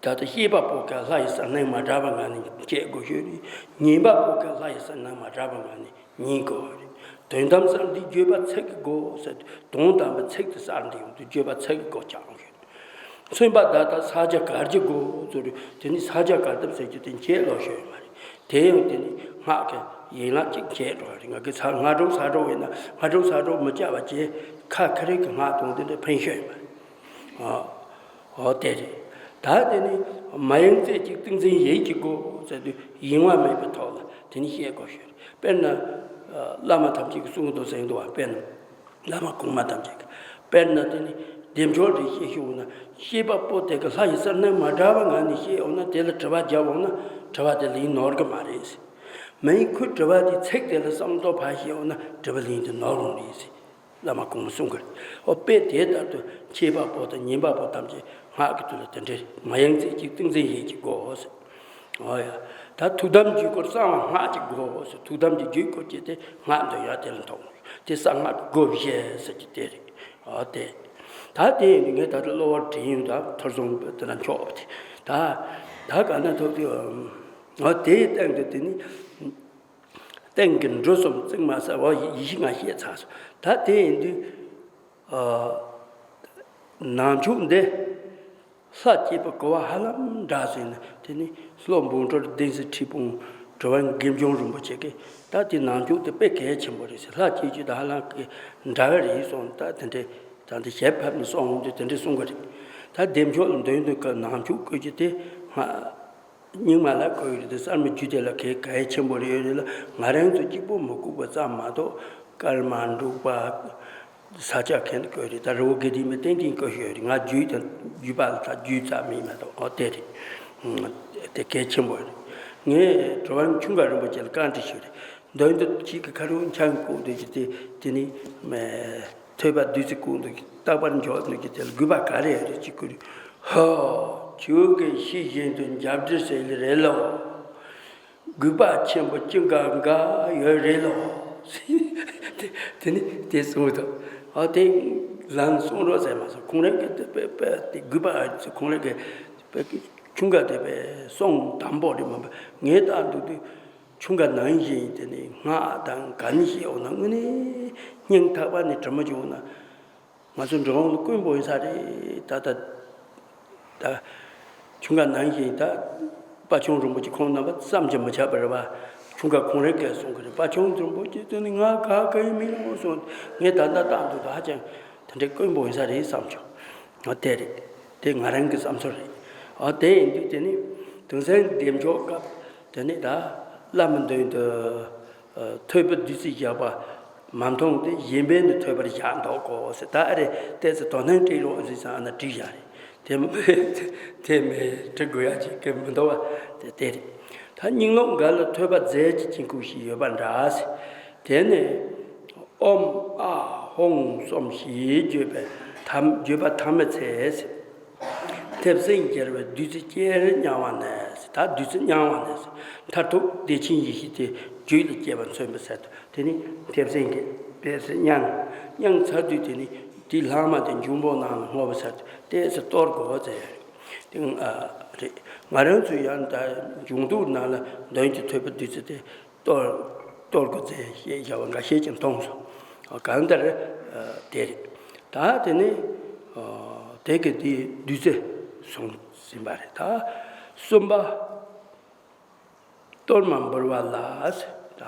ད་ལྟ་ཤེས་པ་པོ་ག་ལྷ་ཡི་གསལ་སྣང་མ་འདྲ་བ་ལྔ་ནི་བཤད་དགོས་ཤོས་རེད། ཉན་པ་པོ་ག་ལྷ་ཡི་གསལ་སྣང་མ་འདྲ་བ་ལྔ་ནི་ཉན་དགོས་རེད། དོན་དམ་གསལ་འདེབས་བརྗོད་པ་ཚིག་གི་སྒོ་ཟེར། དོན་དམ་པའི་ཚིག་དེ་གསལ་འདེབས་ཡོང་དུས་བརྗོད་པ་ཚིག་གི་སྒོ་ཆགས་ཡོད། མཚོན་པ་བརྡ་དང་ས་བཅད་གར་གྱི་སྒོ་ཟེར་རེད། དེ་ནི་ས་བཅད་གར་སྟབས་ཟེར་རྒྱུ་དེ་འབྱེད་ལོག་ཤོད་ཡོད་མ་རེད། དེ་ཡང་དེ་ནི་སྔགས་ཀྱི་ཡན་ལག་ཅིག་འབྱེད་འགྲོ་བ་རེད། ང་གི་ཚ་སྔ་དྲོ་ས་དྲོ་ཡིན་ན། སྔ་དྲོ་ས་དྲོ་མི་བྱ་བ་བྱེད། ཁ་ཁ་རེ་གི་སྔགས་དང་དེ་འདྲ་ཕན་ཤོད་ཡོད་མ་རེད། ཨོ། ཨོ་དེ་རེད། ད་དེ་ནི་མ་ཡེངས་རྩེ་གཅིག་ཏིང་འཛིན་ཡིད་ཀྱི་སྒོ་ཟེར་དུས་ཡེངས་པ་མེད་པའི་ཐོག་ལ་དེ་ནི་བཤད་དགོས་ཤོད་རེད། དཔེར་ན། བླ་མ་ཐམས་ཅད་ཀྱིས་གསུང་གི་འདུག་ཟེར་གྱི་འདུག་བ། དཔེར་ན། བླ་མ་གོང་མ་ཐམས་ཅད་ཀྱིས། དཔེར་ན་དེ་ནི་བདེ་མཆོག་འདི་བཤད་ཤེས་འོང་ན། ཤེས་པ་པོ་དེ་གི་ལྷ་ཡི་གསལ་སྣང་མ་འདྲ་བ་ལྔ་ནས་བཤད་འོང་ན། དེ་ལ་དྲི་བ་བརྒྱབ་འོང་ན་དྲི་བ་དེ་ལན་ནོར་གི་མ་རེད། མིན་ཁོའི་དྲི་བ་དེ་ཚིག་དེ་ལ་བསམ་བློ་ཕར་བཤད་འོང་ན་དྲི་བ་ལན་དེ་ནོར་འོང་རེད་ཟེར། བླ་མ་གོང་མ་གསུང་གི་རེད། ཨོ་དཔེ་དེ་ལྟར་དུ་ཤེས་པ་པོ་དང་ཉན་པ་པོ་ཐམས་ཅད་སྔགས་ཀྱི་དུས་ལ་དེ་འདྲའི་མ་ཡེངས་རྩེ་གཅིག་ཏིང་འཛིན་ཡིད་ཀྱི་སྒོ་ཟེར། ཨོ་ཡ། ད་ཐུགས་དམ་རྒྱུད་སྐོར་གསང་བ་སྔགས་ཀྱི་སྒོ་ཟེར། ཐུགས་དམ་གྱི་རྒྱུད་སྐོར་གྱི་དེ་སྔགས་འདོན་ཡ་དེ་ལ་མཐོང་། དེ་གསང་སྔགས་ཀྱི་སྒོ་བཞི་ཟེར་གྱི་དེ་རེད། ཨོ་དེ། ད་དེ་ཡིན་དུས་ངས་ད་ལྟ་གློ་བུར་དྲན་ཡོང་། ད་ཐོར་སོང་དེ་ན་འཁྱོག་པ་དེ། ད་ད་ག་ན་ཐོག་དེ། ཨོ་དེའི་སྟེང་དུ་དེ་ནི། སྟེང་གི་འབྲུ་གསུམ་བཙུན་མ་གསལ་བ། ཡེ་ཤེས་ལྔ་བཤད་ཚར་སོང་། ད་དེ་ཡིན་དུས། ཨ། ནང་ཆོས་འདི་ལྷ་བསྐྱེད་པའི་གོ་བ་ཧ་ལམ་འདྲ་ཟིན་ན། དེ་ནི་སློབ་འབུམ་ཕྲག་བདུན་ཚེ་ཁྲི་སྤུངས་གྲུབ་དབང་དགེ་འཕེལ་རིན་པོ་ཆེ་གིས་ད་དེ་ནང་ཆོས་དེ་དཔེ་གལ་ཆེན་པོ་རེད་ཟེར། ལྷ་བསྐྱེད་རྒྱུ་དང་ཧ་ལམ་གི་འདྲ་བ་རེད་གསུངས། ད་དེ་འདྲའི་ད་འདི་ཞལ་ཕབ་ནས་གསུངས་འོང་དུས་དེ་འདྲའི་གསུང་གི་རེད། ད་བདེ་མཆོག་ལ་འདོན་དུས་ཀ་ནང་ཆོས་བཀོད་རྒྱུ་དེ་སྔ། རྙིང་མ་ལ་བཀོད་ཡོད་རེད་དེ། གསར་མའི་རྒྱུད་དེ་ལ་གལ་གལ་ཆེན་པོ་རེད་ཡོད་རེད་ལ། ང་རང་ཚོ་གཅིག་པོ་མི་བཀུག་པ་ཙམ་མ་གཏོགས། ཀརྨ་འབྲུག་པ། ས་སྐྱ་མཁན་བཀོད་རེད། ད་རི་བོ་དགེ་ལྡན་པའི་ཏན་ཏན་བཀོད་ཡོད་རེད། ང་རྒྱུད་དང་རྒྱུད་པ་ལ་ད་རྒྱུད་ཙམ་མིན་མ་གཏོགས། ཨོ་དེ་རེད། དེ་གལ་ཆེན་པོ་རེད། ངས་གྲུབ་དབང་ཁྱུང་དགའ་རིན་པོ་ཆེ་ལ་བཀའ་འདྲི་ཞུས་རེད། མདོ་འདི་ཁྱེད་ཀྱི་ཁ་རུ་འཆང་བཀུག་འདོད་ཀྱི་དེ་དེ་ནི་མེ། ཐོས་པ་བདུད་རྩི་བཀུག་འདོད་ཀྱི། རྟག་པར་འཇོག་འདོད་ཀྱི་དེ་ལ་དགོས་པ་ག་རེ་རེད་ཅེས་བཀོད། ཧོ། ཁྱོད་ཀྱིས་ཤེས་བཞིན་དུ་འཇམ་དཔལ་ཟེར་ལེ་རེད་ལོ། དགོས་པ་ཆེན་པོ་ཅི་འགའ་འགའ་ཡོད་རེད་ལོ། དེ་དེ་ནི་དེ་གསུངས་འདུག་ཨ་དེ་ལན་གསུང་རོགས་ཟེར་མ་སོང་། ཁོང་རང་གི་དེ་དཔེ་དཔེ་དེ་དགོས་པ་ཁོང་རང་གི་དཔེ་ཁྱུང་དགའ་དེ་དཔེ་གསུང་དམ་པོ་རེད་མ་པ། ངས་ལྟ་འདུག་དུས། ཁྱུང་དགའ་ནང་བཞིན་དེ་ནི་སྔགས་དང་ག་ནི་ཞིག་འོང་ན་དངོས་གནས་སྙིང་ཐག་པ་ནས་དྲི་མ་བྱུང་ན། ང་ཚོ་འབྲི་གུང་ལ་དཀོན་པོ་ཡིན་ས་རེད། ད་ལྟ་ད་ཁྱུང་དགའ་ནང་བཞིན་ད་དཔལ་ཆུང་རིན་པོ་ཆེ་ཁོང་རྣམ་པ་བསམ་གྱིས་མི་ཁྱབ་པ་རེད་པ། འཁྲུངས་སྐར་ཁོང་རང་གིས་གསུང་གི་རེད། དཔལ་མཆོག་རིན་པོ་ཆེ་དེ་ནི་ང་ག་ག་ཡིན་མིན་ཡོང་སོང་། ངས་ད་ལྟ་བཏང་འདུག་ད་ཧ་ཅང་དེ་འདྲའི་དཀོན་པོ་ཡིན་ས་རེད་བསམ་བྱུང་། ང་དེ་རེད། དེ་ང་རང་གི་བསམ་ཚུལ་རེད། ཨ་དེ་ཡིན་དུས་དེ་ནི་དུང་སེང་བདེ་མཆོག་སྐབས་དེ་ནི་ད་བླ་མའི་མདུན་དུ་ཐོས་པ་བདུད་རྩི་བཞག་པ་མ་མཐོང་སྟེ་གཞན་ཕན་དུ་ཐོས་པར་བཞག་འདུག་གོ་ཟེར། ད་ཨ་རེ་ཏོག་ཙམ་དོ་སྣང་སྤྲད་རོགས་ཟེར་ཙང་ཨ་ན་བྲིས་བཞག་རེད། དེ་མ་དེ་མེད་དྲི་དགོས་ཡ་ཅིག་གི་མི་འདུག་བ། དེ་དེ་རེད། ད་སྙིང་ལོག་འགའ་ལ་ཐོས་པ་རྫས་ཀྱི་དཀྱིལ་འཁོར་ཞིག་ཡོད་པ་འདྲ་ཟེར། དེ་ནས་ཨོཾ་ཨཱཿཧཱུྃ་གསུམ་ཞེས་བརྗོད་པའི་ཐ་བརྗོད་པ་ཐ་མའི་ཚེ་ཟེར། མཐེབ་སྲིན་གྱེར་བའི་བདུད་རྩི་ཅེར་མྱང་བ་ནས་ཟེར། ད་བདུད་རྩི་མྱང་བ་ནས་ཟེར། མཐར་ཐུག་བདེ་ཆེན་ཡེ་ཤེས་དེ་རྒྱུད་ལ་སྐྱེས་པ་མཚོན་པའི་ཚུལ་དུ། དེ་ནི་མཐེབ་སྲིན་གྱིས་ཏོག་ཙམ་མྱངས། མྱངས་ཚར་དུས་དེ་ནི་དེའི་ལྷག་མ་དེ་འབྱུང་པོ་ནང་ལ་བསྔོ་བའི་ཚུལ་དུ་ཏོག་ཙམ་གཏོར་དགོས་ཟེར། དེ་ཨ་རེད། ང་རང་ཚོས་ཡང་ད་འབྱུང་འདུལ་ནང་ལ་མདུན་གྱི་ཐོས་པ་བདུད་རྩི་དེ་གཏོར་གཏོར་དགོས་ཟེར་བཤད་བྱ་བ་འགའ་ཤས་ཀྱང་མཐོང་སོང་། གང་ལྟར་དེ་རེད། ད་དེ་ནི་དེ་གི་དེའི་བདུད་རྩི་གསུངས་ཟིན་པ་རེད། ད་གསུམ་པ། གཏོར་མ་འབུལ་བ་ལ། ད་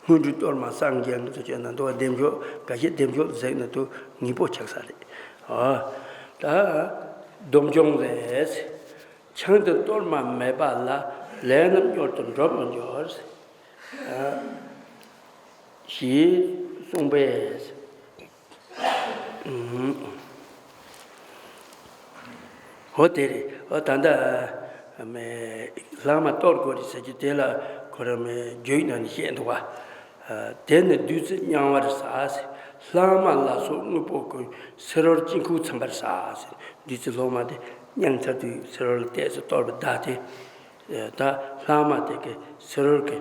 སྔོན་འགྲོའི་གཏོར་མ་སངས་རྒྱས་ཀྱི་ཚུལ་བྱས་ན་འདུལ་བ་བདེ་མཆོག་འགའ་ཤས་བདེ་མཆོག་ཟེར་ན་དུ་ངེས་པོ་ཆགས་ས་རེད། ཨ་ད་སྡོམ་འབྱུང་རེད། ཆང་དང་གཏོར་མ་མེད་པ་ལ། ལས་རྣམས་མྱུར་དུ་འགྲུབ་མི་འགྱུར། ཞེས་གསུངས་པས། འོ་དེ་རེད། འོ་ད་ལྟ་མེ་ལྷག་མ་གཏོར་དགོས་རེད་ཟེར་གྱི་དེ་ལ་ཁོ་རང་མེ་རྒྱུད་ནང་ནས་བཤད་འདུག་བ། དེ་ནི་བདུད་རྩི་མྱང་བར་བྱ། ལྷག་མ་ལ་སོགས་དངོས་པོ་ཀུན། སེལ་བར་དཀྱིལ་འཁོར་ཚིམ་པར་བྱ། བདུད་རྩི་སློབ་མ་དེ་མྱང་ཚར་དུས་སེལ་བར་ཏོག་ཙམ་གཏོར་བ་བདག་དེ། ད་ལྷག་མ་དེ་གི་སེལ་བར་གི་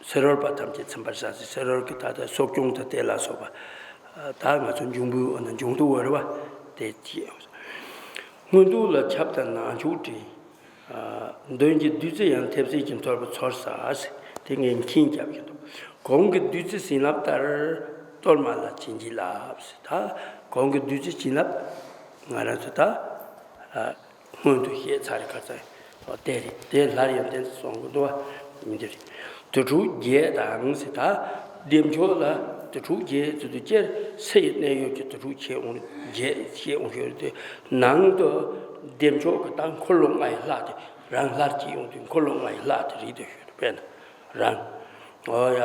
སེལ་བར་པ་ཐམས་ཅད་ཚིམ་པར་བྱ་ཟེར། སེལ་བར་གྱི་ད་ལྟ་སྲོག་སྐྱོང་དང་དེ་ལ་སོགས་པ། ད་ང་ཚོ་འབྱུང་པོའི་འོ་ན་འབྱུང་དུ་བར་བ་དེ་བྱས། སྔོན་འདུལ་ལ་ཆབ་དང་ནང་མཆོད་བྲི། མདུན་གྱི་བདུད་རྩི་ཡང་མཐེབ་སྲིན་གྱིས་འཐོར་བ་ཚོར་ས་ཟེར། དེ་ངས་མཁྱེན་རྒྱབ་ཀྱི་འདུག་གོང་གི་བདུད་རྩི་བྱིན་རླབས་ལྟར། གཏོར་མ་ལ་བྱིན་གྱིས་བརླབས་ཟེར། ད་གོང་གི་བདུད་རྩི་བྱིན་རླབས་ང་རང་ཚོ་ད། སྔོན་དུ་བཤད་ཚར་རེད། ཁ་སང་། འོ་དེ་རེད། དེ་སླར་ཡང་དེ་གསུང་གི་འདུག་བ། མི་འདི་རེད། དུར་ཁྲོད་བརྒྱད་དང་ཟེར། ད་བདེ་མཆོག་ལ་དུར་ཁྲོད་བརྒྱད་ཟེར་དུས་སྤྱིར་སའི་གནས་ཡུལ་གྱི་དུར་ཁྲོད་བྱས་འོང་། བརྒྱད་བྱས་འོང་ཞོར་རེད་དེ། ནང་དུ་བདེ་མཆོག་གི་ད་འཁོར་ལོ་ལྔ་ཡི་ལྷ་དེ་རང་སླར་སྐྱེས་ཡོང་དུས་འཁོར་ལོ་ལྔ་ཡི་ལྷ་དེ་རེད་དེ་ཞོར་དཔེར་ན་རང་། འོ་ཡ།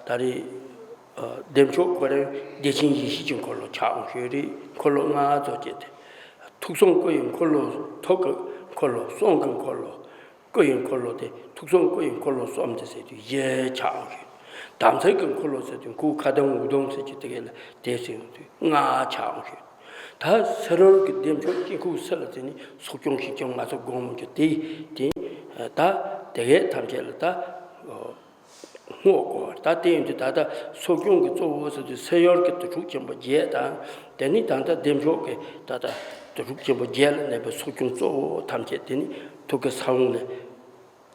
ད་རེད། བདེ་མཆོག་ཁོ་རང་བདེ་ཆེན་ཡེ་ཤེས་ཀྱི་འཁོར་ལོ་ཆགས་འོང་ཞོར་རེད། འཁོར་ལོ་ལྔ་ཚོ་བཅས་ཏེ། ཐུགས་གསུང་སྐུ་ཡི་འཁོར་ལོ། ཐུགས་ཀྱི་འཁོར་ལོ། གསུང་གི་འཁོར་ལོ། སྐུ་ཡི་འཁོར་ལོ་དེ། ཐུགས་གསུང་སྐུ་ཡི་འཁོར་ལོ་གསུམ་དེ་ཟེར་དུས་བཞི་ཆགས་འོང་ཞོར། དམ་ཚིག་གི་འཁོར་ལོ་ཟེར་དུས་ཁོ་ཁ་གདངས་འུག་གདངས་ཟེར་གྱི་དེ་གས་ལ་དེ་ཟེར་དུས་ལྔ་ཆགས་འོང་ཞོར། ད་སེལ་བར་གྱི་བདེ་མཆོག་དཀྱིལ་འཁོར་ཚུལ་ལ་དེ་ནི་སྲོག་སྐྱོང་ཞིང་སྐྱོང་ང་ཚོ་སྒོམ་རྒྱུ་དེ་དེ། ད་དེ་གས་ཐམས་ཅད་ལ་ད། བསྔོ་དགོས། ད་དེ་ཡིན་དུས་ད་ལྟ་སྲོག་སྐྱོང་གི་གཙོ་བོ་ཟེར་དུས་སེལ་བར་གྱི་དུར་ཁྲོད་ཆེན་པོ་བརྒྱད་དང་། དེ་ནི་ད་ལྟ་བདེ་མཆོག་གི་ད་ལྟ་དུར་ཁྲོད་ཆེན་པོ་བརྒྱད་ལ་གནས་པའི་སྲོག་སྐྱོང་གཙོ་བོ་ཐམས་ཅད་དེ་ནི་ཐུགས་ཀའི་ས་བོན་ལས་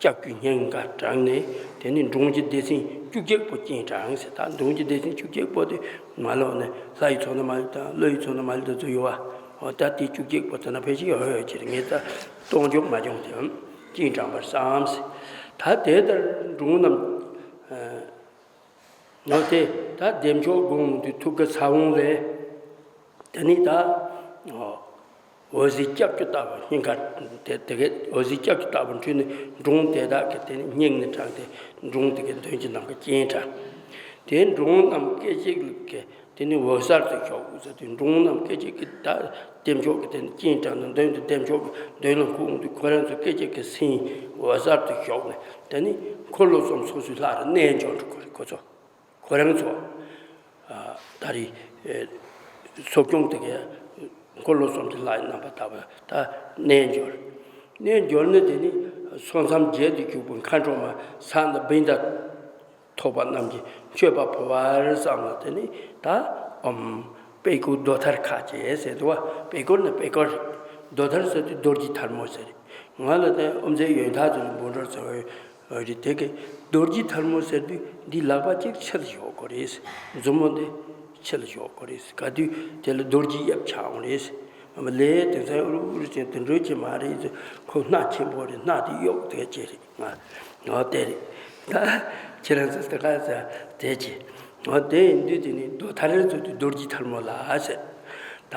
ལྕགས་ཀྱུ་སྙིང་ག་དྲངས་ནས། དེ་ནི་འབྲོང་གི་སྡེ་ཚན་བཅུ་གཅིག་པོ་སྤྱན་དྲངས་ཟེར། ད་འབྲོང་གི་སྡེ་ཚན་བཅུ་གཅིག་པོ་དེ་མ་ལོག་ནས་ལྷ་ཡི་ཚོགས་རྣམས་མ་ལུས་དང་། ཀླུ་ཡི་ཚོགས་རྣམས་མ་ལུས་དང་ཚོ་ཡོད་བ། འོ་ད་དེ་བཅུ་གཅིག་པོ་དེ་ན་ཕལ་ཆེར་ཡོད་ཡོད་ཅེས་ངས་ད་གཏོང་འཇོག་མ་བྱུང་སྟེ་སྤྱན་དྲངས་པར་བསམ་ཟེར། ད་དེ་ལྟར་འབྲོང་རྣམས། ནོ་དེ་ད་བདེ་མཆོག་སྒོམ་དུས་ཐུགས་ཀའི་ས་བོན་ལས། དེ་ནི་ད་འོད་ཟེར་ལྕགས་ཀྱུ་ལྟ་བུ་སྙིང་ག་དེ་དེ་གས་འོད་ཟེར་ལྕགས་ཀྱུ་ལྟ་བུ་འཕྲོས་ནས་འབྲོང་དེ་དག་གི་དེ་ནི་སྙིང་ནས་དྲངས་ཏེ། འབྲོང་དེ་གའི་མདུན་གྱི་ནམ་མཁའ་སྤྱན་དྲངས། དེ་འབྲོང་རྣམས་སྐད་ཅིག་གིས་དེ་ནི་འོད་གསལ་དུ་ཞུགས་ཟེར་དུས། འབྲོང་རྣམས་སྐད་ཅིག་གིས་ད་བདེ་མཆོག་གི་དེ་ནི་སྤྱན་དྲངས་ནས་མདུན་དུ་བདེ་མཆོག་གི་མདུན་ལ་འཁོད་འོང་དུས་ཁོ་རང་ཚོ་སྐད་ཅིག་གིས་སེམས་འོད་གསལ་དུ་ཞུགས་ནས། དེ་ནི་འཁོར་ལོ་གསུམ་སོ་སོའི་ལྷ་རུ་གནས་འབྱོར་འགྲོ་གི་རེད། ཁོ་ཚོ་ཁོ་རང་ཚོ། ད་རེས་སྲོག་སྐྱོང་དེ་གའི་འཁོར་ལོ་གསུམ་གྱི་ལྷ་ཡི་རྣམ་པ་ལྟ་བུ་ད་གནས་འབྱོར། གནས་འབྱོར་ནས་དེ་ནི་སོ་མཚམས་བརྒྱད་དུ་བཞུགས་པའི་མཁའ་འགྲོ་མ་ས་འདི་བིན་ད་ཐོགས་པ་རྣམས་ཀྱི་མཆོད་པ་ཕུལ་བར་བསམ་ལ། དེ་ནི་ད་ཨོཾ་པད་སྐུ་རྡོ་ཐར་ཁ་ཅེས་ཟེར་འདུག་བ། པད་སྐུ་ནི་པད་སྐུ་རེད། རྡོ་ཐར་ཟེར་དུས་རྡོ་རྗེ་ཐལ་མོ་ཟེར་རེད། ང་ལ་དེ་དབུ་མཛད་ཡོན་ཐར་ཚོ་ནས་འབུལ་འགྲོར་ཟེར་བ་རེད། དེ་གི་རྡོ་རྗེ་ཐལ་མོ་ཟེར་དུས་འདི་ལག་པ་གཅིག་ཕྱིར་ཞོག་དགོས་རེད། མཛུབ་མོ་འདི་ཕྱིར་ཞོག་དགོས་རེད། ག་དུས་དེ་ལ་རྡོ་རྗེ་གཡབ་ཆགས་འོང་རེད། ལས་དེང་སང་ཨུ་རུ་ཨུ་རུ་ཅན་དེ་འགྲོས་ཀྱི་མ་རེད། ཁོ་སྣ་ཆེན་པོ་རེད། སྣ་དེ་གཡོག་དེ་ཅི་རེད། ང་ང་དེ་རེད། ད་ཁྱེད་རང་ཚོ་དེ་ག་ཚ་དེ་ཅི་ང་དེ་ཡིན་དུས་དེ་ནི་རྡོ་ཐར་རེ་ཚོ་དེ་རྡོ་རྗེ་ཐལ་མོ་ལ་ཟེར། ད་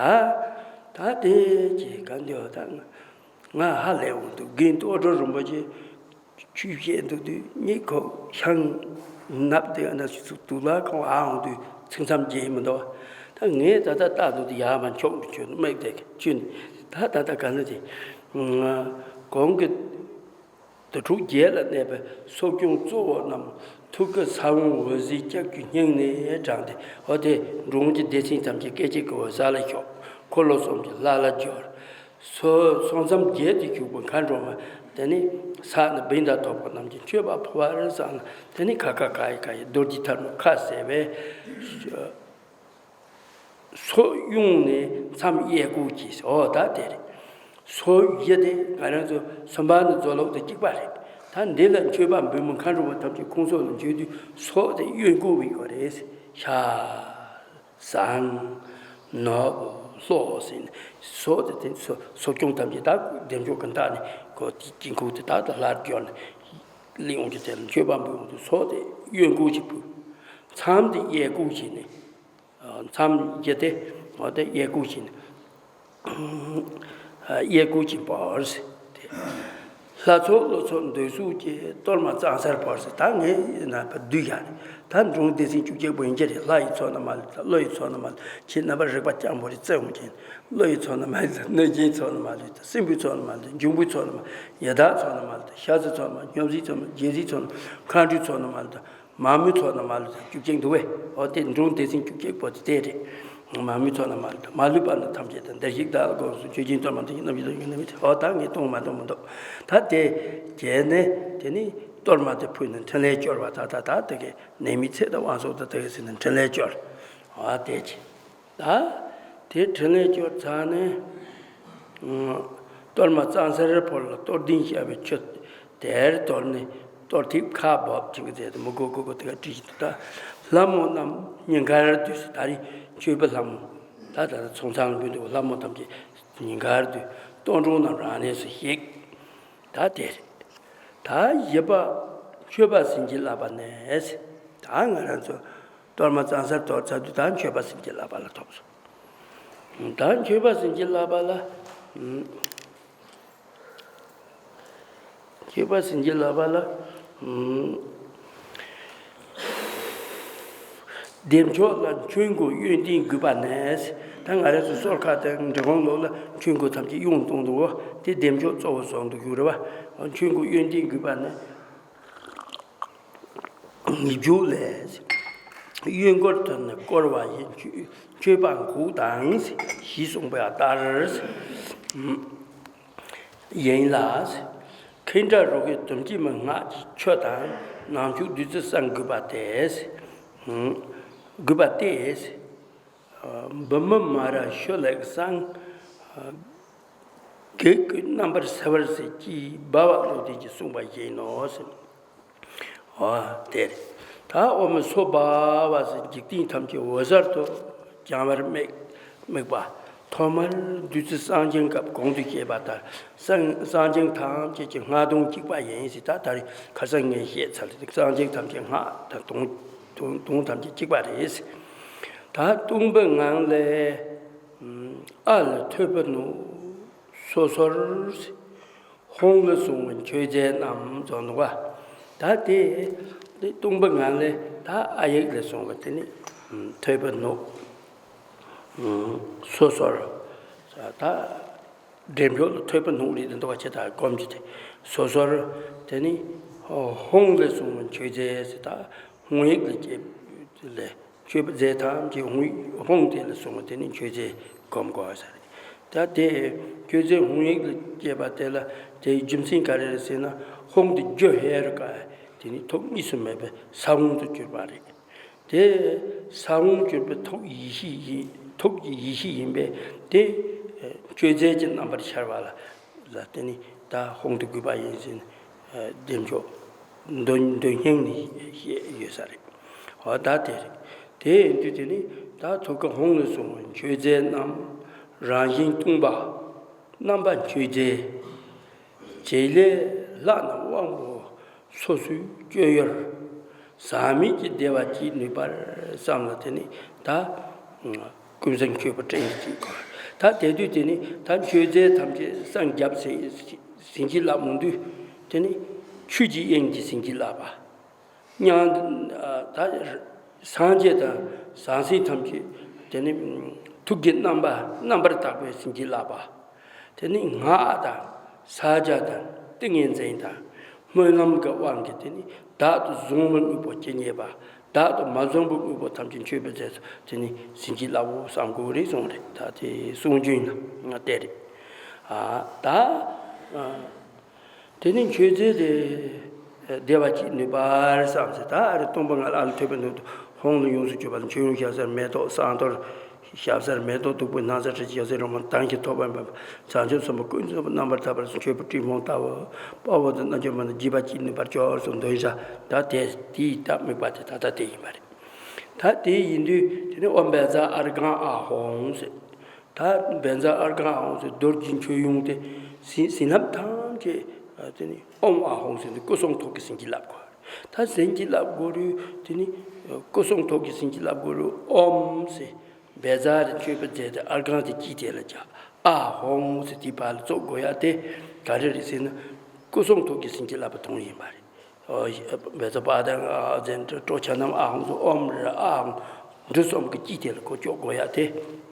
ད་དེ་ཅི་ག་འདི་བ་ད་ང་ང་ཧ་ལས་འོང་འདུག་རྒན་ཏོ་ཨོ་ཊོ་རིན་པོ་ཆེ། ཆོས་བཤད་འདུག་དུས་གཉིད་ཁུག་ཤིང་ནབ་དེ་ན་སུ་དུག་ལ་ཁོང་ཨ་འོང་དུས་ཚིག་མཚམས་བརྗེད་མི་འདུག་ད་ངས་ད་ལྟ་ལྟ་འདུག་དུས་ཡར་མར་འཁྱོག་འདུག་ཁྱོད་མིག་དེ་ཁྱོད་ད་ད་ད་ག་ན་དེ་གོང་གི་དུ་ཕྲུག་བརྒྱད་ལ་གནས་པའི་སྲོག་སྐྱོང་གཙོ་བོ་རྣམས་ཐུགས་ཀྱི་ས་བོན་འོད་ཟེར་ལྕགས་ཀྱུ་སྙིང་ནས་དྲངས་ཏེ། འོ་དེ་འབྲོང་གི་སྡེ་ཚན་ཐམས་ཅད་སྐད་ཅིག་གི་འོད་གསལ་ལ་ཤོག་འཁོར་ལོ་གསུམ་གྱི་ལྷ་ལ་སྦྱོར། སོ་སོ་མཚམས་བརྒྱད་དུ་བཞུགས་པའི་མཁའ་འགྲོ་མ་དེ་ནི་ས་ནི་བིན་དང་ཐོག་པ་རྣམས་ཀྱི་མཆོད་པ་ཕུལ་བར་བསམ་ལ། དེ་ནི་ཁ་ཁ་ཁ་ཡི་ཁ་ཡི་རྡོ་རྗེ་ཐལ་མོ་ཁ་ཟེར་བས་སོ་གཡུང་ནས་མཚམས་གཡས་བཀུག་གྱིས། འོ་ད་དེ་རེད། སོ་བཞི་དེ་ང་རང་ཚོ་སུམ་པ་ནི་མཛོ་ལོག་དང་གཅིག་པ་རེད། ད་འདི་ལ་མཆོད་པ་འབུལ་མི་མཁའ་འགྲོ་མ་ཐམས་ཅད་ཁོང་ཚོ་ལ་མཆོད་དུས་སོ་དེ་གཡོན་བཀུག་བའི་སྐོར་རེད། ཤ། ཟངས། ནོར་བུ། ལྷོ་ཟེར་ནས་སོགས་དེ་དེ་སོ་སོགས་སྐྱོང་ཐམས་ཅད་ད་བདེ་མཆོག་གི་མཐའ་ནས་ཁོ་དེ་དཀྱིལ་འཁོར་དེ་དག་དང་ལྷར་བསྒྱུར་ནས་གླིང་འོང་གི་དེ་ལ་མཆོད་པ་འབུལ་འོང་དུས་སོགས་དེ་གཡོན་བཀུག་ཅིག་ཕུལ། མཚམས་དེ་གཡས་བཀུག་བྱས་ནས། མཚམས་བརྒྱད་དེ་འོ་དེ་གཡས་བཀུག་བྱས་ནས། གཡས་བཀུག་ཅིང་བོར་ཟེར་ཏེ། ལྷ་ཚོགས་ཀླུ་ཚོགས་འདོད་གཟུགས་ཀྱི། གཏོར་མ་གཙང་སར་བོར་ཟེར། ད་ངས་ན་བསྡུས་ཡ་རེད། ད་འབྲོང་སྡེ་ཚན་བཅུ་གཅིག་པོ་ཡིན་གྱི་རེད། ལྷ་ཡི་ཚོགས་ན་མ་ལུས་དང་། ཀླུ་ཡི་ཚོགས་ན་མ་ལུས། ཁྱེད་རྣམ་པར་རིག་པ་སྤྱང་པོ་རེད་བརྩི་འོང་གྱིན། ཀླུ་ཡི་ཚོགས་ན་མ་ལུས་དང་། གནོད་སྦྱིན་ཚོགས་ན་མ་ལུས་དང་། སྲིན་པོའི་ཚོགས་ན་མ་ལུས་དང་། འབྱུང་པོའི་ཚོགས་ན་མ་ལུས་དང་། ཤ་ཟའི་ཚོགས་ན་མ་ལུས། སྨྱོ་ཟའི་ཚོགས་ན་མ་ལུས། རྒྱལ་སྲིད་ཚོགས་ན། མཁའ་འགྲོའི་ཚོགས་ན་མ་ལུས་དང་། མ་མོའི་ཚོགས་ན་མ་ལུས་དང་བཅུ་གཅིག་འདུག་བས། འོ་དེ་འབྲོང་སྡེ་ཚན་བཅུ་གཅིག་པོ་དེ་དེ་རེད། མ་མོའི་ཚོགས་ན་མ་ལུས་དང་། མ་ལུས་པ་རྣམས་ཐམས་ཅད་དང་། བདེ་གཤེགས་བདག་ལ་དགོངས་སུ། མཆོད་སྦྱིན་གཏོར་མ་དེ་ཉིད་རྣམ་བཞི་ལ་ཡོད་ནི་མེད་དེ། འོ་ད་ངས་གཏོང་མ་གཏོང་མི་འདུག་ད་དེ་བྱས་ནས་དེ་ནི་གཏོར་མ་དེ་ཕུལ་ནས་འཕྲིན་ལས་སྐྱོར་བ་ད་ད་ད་དེ་གའི་ནད་མེད་ཚེ་དང་དབང་སོགས་དང་དེ་གའི་ཟེར་ནས་འཕྲིན་ལས་སྐྱོར། འོ་དེ་བྱས། ད་དེ་འཕྲིན་ལས་སྐྱོར་ཚར་ནས། གཏོར་མ་གཙང་སར་བོར་ལ། གཏོར་ལྡན་ཤ་བའི་ཆུ་དེར་གཏོར་ནས། གཏོར་ཐིག་ཁ་འབབ་ཅིང་མཛད་དེ། མི་དགོས་དགོས་དགོས་དེ་ག་བྲིས་ཤིག་ད་ལྷ་མོ་རྣམས་སྙིང་གར་འདུས་ཟེར། ད་རིང་མཆོད་པའི་ལྷ་མོ། ད་ད་ཚོང་ཚང་ལ་འབུལ་འདུག་ལྷ་མོ་ཐམས་ཅད་སྙིང་གར་འདུས། གཏོར་མགྲོན་རྣམས་རང་གནས་སུ་གཤེགས། ད་དེ་རེད། ད་བཞི་པ་མཆོད་པ་ཟིན་གྱིས་བརླབས་པ་ནས། ད་ང་རང་ཚོ་གཏོར་མ་གཙང་སར་གཏོར་ཚར་དུས་ད་མཆོད་པ་ཟིན་གྱིས་བརླབས་པ་ལ་ཐོབ་སོང་། ད་མཆོད་པ་ཟིན་གྱིས་བརླབས་པ་ལ། མཆོད་པ་ཟིན་གྱིས་བརླབས་པ་ལ། བདེ་མཆོག་ལ་མཆོད་འགོ་ཡོན་ཏན་དགུ་པ་ནས། ད་ང་རང་ཚོ་གསོལ་ཁ་དང་འབྲི་གུང་ལོགས་ལ་མཆོད་འགོ་ཐམས་ཅད་དབྱུང་གཏོང་འདུག་གོ་དེ་བདེ་མཆོག་གཙོ་བོ་བཟོ་འདུག་ཡོད་རེད་བ། མཆོད་འགོ་ཡོན་ཏན་དགུ་པ་ནས། མཇུག་ལས། གཡོན་སྐོར་དུ་ནི་བསྐོར་བ་ཡི། མཆོད་པ་འགོ་དང་ཞེས་གསུངས་པ་ལྟར་ཡིན་ལ། ཁེངས་དྲེགས་རོ་བརྒྱའི་དུམ་སྐྱེས་མའི་སྔགས་ཀྱི་ཆུ་དང་ནང་མཆོད་བདུད་རྩི་བསང་དགུ་པ་སྟེ། དགུ་པ་སྟེ། བི་མ་མ་ར་ཤུ་ལེག་བསང་། བགེགས་ཀྱི་རྣམ་པར་སེལ་བར་ཟེར་གྱིས་སྦ་བ་ཀློང་ལྡན་གྱིས་གསུངས་པ་བཞིན་ནོ། འོ་དེ་རེད། ད་ཨོཾ་སྭ་བྷཱ་ཝ་ཟེར་འཇིག་རྟེན་ཐམས་ཅད་འོད་གསལ་དུ་སྦྱང་བར་དམིགས། དམིགས་པ། ཐོག་མར་བདུད་རྩི་བསང་སྦྱང་སྐབས་གོང་དུ་བཤད་པ་ལྟར་བསང་བསང་སྦྱང་ཐམས་ཅད་ཀྱི་སྔགས་དུང་གཅིག་པ་ཡིན་ཟེར། ད་ད་རེས་ཁ་སང་ངས་བཤད་ཚར་ཏེ་བསང་སྦྱང་ཐམས་ཅད་སྔགས་དང་དུང་དུང་དུང་ཐམས་ཅད་གཅིག་པ་རེད། ད་གཏོང་བའི་ངང་ལས། ཨ་ལས་ཐོད་པའི་སྣོད། སོ་སོར། ཧཱུྃ་ལས་བྱུང་བའི་མཆོད་རྫས་རྣམས་ཟེར་འདུག་ག་ད་དེ་དེ་གཏོང་བའི་ངང་ལས་ད་ཨ་ཡིག་ལས་བྱུང་བ་དེ་ནི་ཐོད་པའི་སྣོད། སོ་སོར། ད་འབྲས་མཆོག་ལ་ཐོད་པའི་སྣོད་རེད་དེ་འདུག་ག་ཅེས་ད་སྒོམ་གྱི་དེ། སོ་སོར། དེ་ནི་ཧཱུྃ་ལས་བྱུང་བའི་མཆོད་རྫས་ཟེར། ད་ཧཱུྃ་ཡིག་ལས་སྐྱེས་ལས། མཆོད་པ་རྫས་ཐམས་ཅད་ཧཱུྃ་ཧཱུྃ་དེ་ལ་སོང་བ་དེ་ནི་མཆོད་རྫས་སྒོམ་དགོས་ས་རེད། ད་དེ་མཆོད་རྫས་ཧཱུྃ་ཡིག་ལ་སྐྱེས་པ་དེ་ལ་དེའི་རྒྱུ་མཚན་ག་རེ་རེད་ཟེར་ན། ཧཱུྃ་དེ་རྒྱུ་ཧེ་རུ་ཀ་དེ་ནི་ཐུགས་གཉིས་སུ་མེད་པའི་ས་བོན་དུ་གྱུར་པ་རེད། དེ་ས་བོན་གྱུར་པའི་ཐུགས་ཡེ་ཤེས་ཡིན། ཐུགས་ཀྱི་ཡེ་ཤེས་ཡིན་པས་དེ་མཆོད་རྫས་ཀྱི་རྣམ་པར་འཆར་བ་ལ་ལ་དེ་ནི་ད་ཧཱུྃ་དེ་དགོས་པ་ཡིན་ཟེར་ནས། བདེ་མཆོག་མདོ་མདོ་སྙིང་ནས་བཤད་ཡོད་ས་རེད། འོ་ད་དེ་རེད། དེ་ཡིན་དུས་དེ་ནི་ད་ཐུགས་ཀ་ཧཱུྃ་ལས་བྱུང་བའི་མཆོད་རྫས་རྣམས་ རང་བཞིན་སྟོང་པ། རྣམ་པ་མཆོད་རྫས། བྱེད་ལས་ལྷ་རྣམས་དབང་པོ་སོ་སོའི་སྤྱོད་ཡུལ། ཟག་མེད་ཀྱི་བདེ་བ་ཅིས་ནུས་པར་བསམ་ལ། དེ་ནི་ད་ཀུན་བཟང་མཆོད་པ་སྤྲིན་གྱི་དཀྱིལ་འཁོར། ད་དེ་དུས་དེ་ནི་ད་མཆོད་རྫས་ཐམས་ཅད་སངས་རྒྱས་ཟིན་གྱིས་ལ་མོ་འདུས། དེ་ནི་ཆོས་ཀྱི་དབྱིངས་ཀྱི་ཟིན་གྱིས་ལ་བ། མྱང་ད་སངས་རྒྱས་དང་ཟང་ཟིང་ཐམས་ཅད་དེ་ནི་ཐུགས་ཀྱི་རྣམ་པ་རྣམ་པར་དག་པའི་ཟིན་གྱིས་ལ་བ། དེ་ནི་སྔགས་དང་ཕྱག་རྒྱ་དང་ཏིང་ངེ་འཛིན་དང་སྨོན་ལམ་གྱི་དབང་གིས་དེ་ནི་བདག་ཏུ་བཟུང་བའི་དངོས་པོ་ཇི་སྙེད་པ། བདག་ཏུ་མ་བཟུང་བའི་དངོས་པོ་ཐམས་ཅད་མཆོད་པའི་རྫས་སུ་དེ་ནི་ཟིན་གྱིས་ལ་བོ་བསམ་དགོས་རེད་གསུངས་རེད། ད་དེ་གསུང་རྒྱུན་ན་དེ་རེད། ཨ་ད། དེ་ནི་མཆོད་རྫས་དེ་བདེ་བ་ཅིས་ནུས་པར་བསམ་ཟེར། ད་ཨ་རི་སྟོང་པ་ང་ལ་ཨ་ལ་ཐོད་པའི་ནང་དུ་ཧོང་ལ་ཡོངས་སུ་གྱུར་པ་ལ། མཆོད་ཡོན་ཞབས་སར་མེ་ཏོག་བསང་གཏོར། ཞབས་སར་མེ་ཏོག་བདུག་སྤོས་སྣང་གསལ་དྲི་ཞབས་སར་རོལ་མོ་གདངས་ཀྱི་ཐོགས་པ་མེད་པ། བྱང་ཆུབ་སེམས་དཔའ་ཀུན་རྫོབ་རྣམ་པར་དག་པར་མཆོད་པའི་སྤྲིན་ཕུང་ལྟ་བུ། དཔའ་བོ་དང་རྣལ་འབྱོར་མ་རྣམས་བགྱིས་པ་ཅིས་ནུས་པར་གྱུར་སོགས་འདོན་བྱ། ད་དེ་དེའི་ད་དམིགས་པ་དེ་ད་ལྟ་དེ་ཡིན་པ་རེད། ད་དེ་ཡིན་དུས་དེ་ནི་ཨོཾ་བཛྲ་ཨརྒྷཾ་ཨཱཿཧཱུྃ་ཟེར། ད་བཛྲ་ཨརྒྷཾ་ཨཱཿཧཱུྃ་ཟེར་རྡོ་རྗེ་མཆོད་ཡོན་དེ་ཟིན་ཟིན་ལྷམ་ཐམས་ཅད་དེ་ནི་ཨོཾ་ཨཱཿཧཱུྃ་ཟེར་ནས་སྐུ་གསུང་ཐུགས་ཀྱི་ཟིན་གྱིས་བརླབ་དགོས། ད་ཟིན་གྱིས་བརླབ་དགོས་རུང་དེ་ནི་སྐུ་གསུང་ཐུགས་ཀྱི་ཟིན་གྱིས་བརླབ་དགོས་རུང་ཨོཾ་ཟེར་བཛྲ་རེ་མཆོད་པའི་རྫས་དེ་ཨརྒྷཾ་དེ་དཀྱིལ་དེ་ལ་བྱ། ཨཱཿཧཱུྃ་ཟེར་དེའི་བར་ལ་བཙུགས་དགོས་ཡ་དེ་ག་རེ་རེད་ཟེར་ན་སྐུ་གསུང་ཐུགས་ཀྱི་ཟིན་གྱིས་བརླབ་པ་དང་ཡིན་པ་རེད། བཛྲ་པཱ་དཾ་ཨཱཿཛཻ་ཏྲ་ཀྲོ་ཆ་ནཾ་ཨཱཿཧཱུྃ་ཟེར་ཨོཾ་ར་ཨཱཿཧཱུྃ་འབྲུ་གསུམ་གྱི་དཀྱིལ་དེ་ལ་ཁོ་བཅུག་དགོས་ཡ་དེ་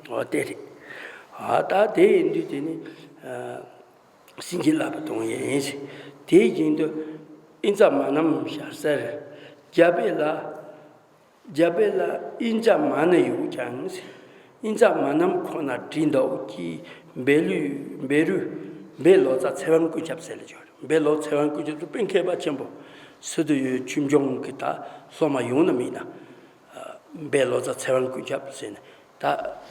འོ་དེ་རེད། ཨ་ད་དེ་ཡིན་དུས་དེ་ནི་ཨ་ཟིན་གྱིས་བརླབ་པ་དང་ཡིན། དེ་བཞིན་དུ་ཨིན་ཙ་མ་ནམ་ཞབས་སར་རྒྱ་དཔེ་ལ། རྒྱ་དཔེ་ལ་ཨིན་ཙ་མ་ན་ཡོད་ཀྱང་། ཨིན་ཙ་མ་ནམ་ཁོ་ན་བྲིས་འདུག་ཀྱི། བཻ་རོ་བཻ་རོ་བཻ་ལོ་ཙཱ་ཚེ་དབང་ཀུན་ཁྱབ་ཟེར་ལ་ཡོད་རེད། བཻ་ལོ་ཚེ་དབང་ཀུན་ཁྱབ་དེ་དཔེ་མཁས་པ་ཆེན་པོ་སི་ཏུ་ཡོད། ཆོས་འབྱུང་གི་ད་སློབ་མ་ཡོང་ན་མིན་ན། བཻ་ལོ་ཙཱ་ཚེ་དབང་ཀུན་ཁྱབ་ཟེར་ནས་ད་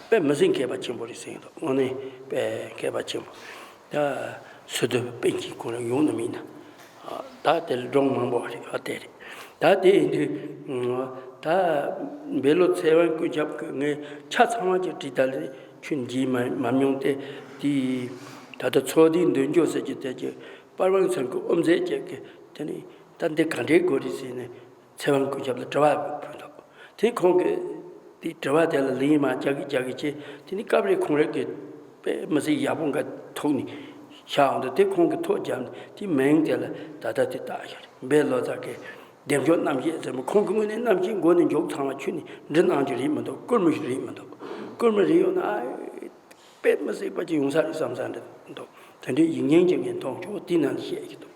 དཔེ་མི་སྲིད་མཁས་པ་ཆེན་པོ་རེད་ཟེར་གྱི་འདུག་དངོས་གནས་དཔེ་མཁས་པ་ཆེན་པོ། ད་སི་ཏུ་པཎ་ཆེན་ཁོ་རང་ཡོང་ན་མིན་ན། ད་དེ་ལ་སྒྲུང་མང་པོ་རེད། ཨ་དེ་རེད། ད་དེ་ཡིན་དུས་ད་བཻ་ལོ་ཚེ་དབང་ཀུན་ཁྱབ་ཀྱི་ངས་ཆ་ཚང་བ་ཅིག་བྲིས་ད་ལས་ཁྱོན་བརྗེད་མ་མ་མྱོང་སྟེ། དེ་ད་ལྟ་ཚོགས་སྡེའི་མདུན་ཅོག་ཟེར་གྱི་དེ་གྱི་པར་དབང་ཚང་གི་དབུ་མཛད་ཅིག་གིས་དེ་ནི་ད་འདི་ག་འདྲའི་དགོས་རེད་ཟེར་ནས། ཚེ་དབང་ཀུན་ཁྱབ་ལ་དྲི་བ་ཕུལ་འདུག་དེ་ཁོང་གིས་དེ་དྲི་བ་དེ་ལ་ལན་མར་རྒྱག་གི་རྒྱག་གི་བྱས། དེ་ནི་སྐབས་རེ་ཁོང་རང་གིས་དཔེ་མི་སྲིད་ཡག་པོ་འགའ་ཐུག་ནས་བཞག་འོང་དུས། དེ་ཁོང་གིས་ཐོ་བརྒྱབ་ནས་དེ་མིང་དེ་ལ་ད་ལྟ་དེ་བཏགས་ཡོད་རེད། བཻ་ལོ་ཙཱ་གི་བདེ་མཆོག་རྣམ་བཞི་ཟེར་མོ། ཁོང་གིས་དངོས་གནས་རྣམ་བཞི་མགོ་ནས་མཇུག་ཚང་བ་ཁྱོན་ནས་འབྲི་གནང་རྒྱུ་རེད་མི་འདུག་སྐུལ་མ་ཞིག་རེད་མི་འདུག་སྐུལ་མ་རེད་ཡོད་ན་ཨ། དཔེ་མི་སྲིད་པ་ཅིག་ཡོང་ས་རེད་བསམ་ས་འདྲ་འདུག་དེ་འདྲའི་ཡིག་རྙིང་ཅིག་ངས་མཐོང་ཆོག་དེའི་ནང་ལ་བཤད་ཀྱི་འདུག་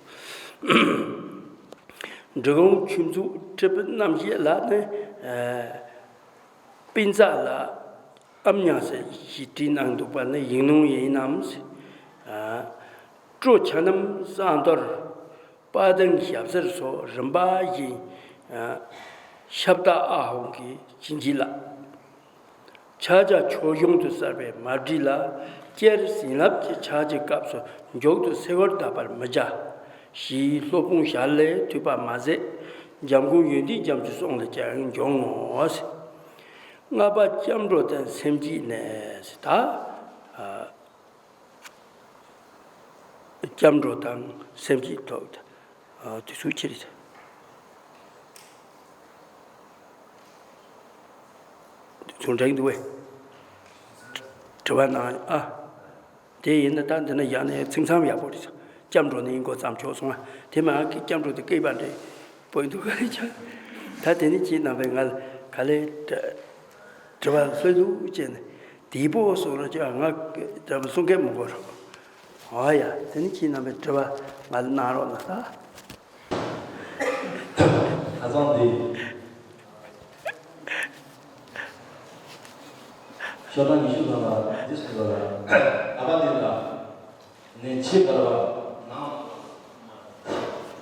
འབྲི་གུང་ཆོས་མཛོད་སྤྲུལ་པའི་རྣམ་བཤད་ལ་ནི། ཨ་པིན་ཙ་ལ་ཨམ་ཉ་ཟེར་ཞིག་བྲིས་གནང་འདུག་པ་ནི་ཡིག་ནོར་ཡིན་ནམ་ཟེར། ཨ་ཀྲོ་ཆ་ནམ་བསང་གཏོར། དཔལ་ལྡན་ཞབས་སར་སོགས་རིམ་པ་བཞིན། ཨ་ཤབྡ་ཨཱཿཧཱུྃ་གིས་བྱིན་གྱིས་བརླབས། ཕྱག་རྒྱ་ཆོས་འབྱུང་དུ་གསལ་བའི་མ་བྲིས་ལ། སྤྱིར་བྱིན་རླབས་ཀྱི་ཕྱག་རྒྱའི་སྐབས་སུ་མཇུག་ཏུ་གསོལ་བར་གདབ་པར་མི་བྱ། ཞེས་སློབ་དཔོན་ཞལ་ལས་ཐོས་པ་མ་ཟད། འཇམ་མགོན་ཡོན་ཏན་རྒྱ་མཚོའི་གསུང་ལས་ཀྱང་འབྱུང་ངོ་། ལྔ་པ་སྐྱབས་འགྲོ་དང་སེམས་བསྐྱེད་ནས་ཟེར། ད། སྐྱབས་འགྲོ་དང་སེམས་བསྐྱེད་ཐོག་དེ་ཚོ་ཅི་རེད། དེ་ཚོ་འགྲིག་འདུག་བས། དྲི་བ་གནང་ཨ། དེ་ཡིན་ན་ད་འདི་ན་ཡང་ནས་ཚིག་མཚམས་ཡག་པོ་རེད། སྐྱབས་འགྲོ་ནས་འགོ་བརྩམས་ཆོག་སོང་ཨ། དེ་མ་ཨ་ཁི་སྐྱབས་འགྲོ་དེ་སྐད་པ་འདྲ་པོ་འདུག་ག་རེ་ཆགས། ད་དེ་ནི་ཁྱེད་རྣམ་པས་ང་ལ་ག་ལེ་དྲི་བ་ལྷོད་ལྷོད་བྱས་ནས་དེའི་པོ་སོགས་ལ་ཅི་ང་དྲི་བ་གསུང་སྐད་མི་དགོས་རོགས། ཨོ་ཡ། དེ་ནི་ཁྱེད་རྣམ་པས་དྲི་བ་ང་ལ་གནང་རོགས་གནང་ད། ཁ་སང་འདི། ཤོག་གྲངས་ཉི་ཤུ་ནང་ལ་འདི་གསུངས་པ་ལ། ཨ་ཕ་དེ་ལ། ནས་ཕྱི་བར་བ་ནང་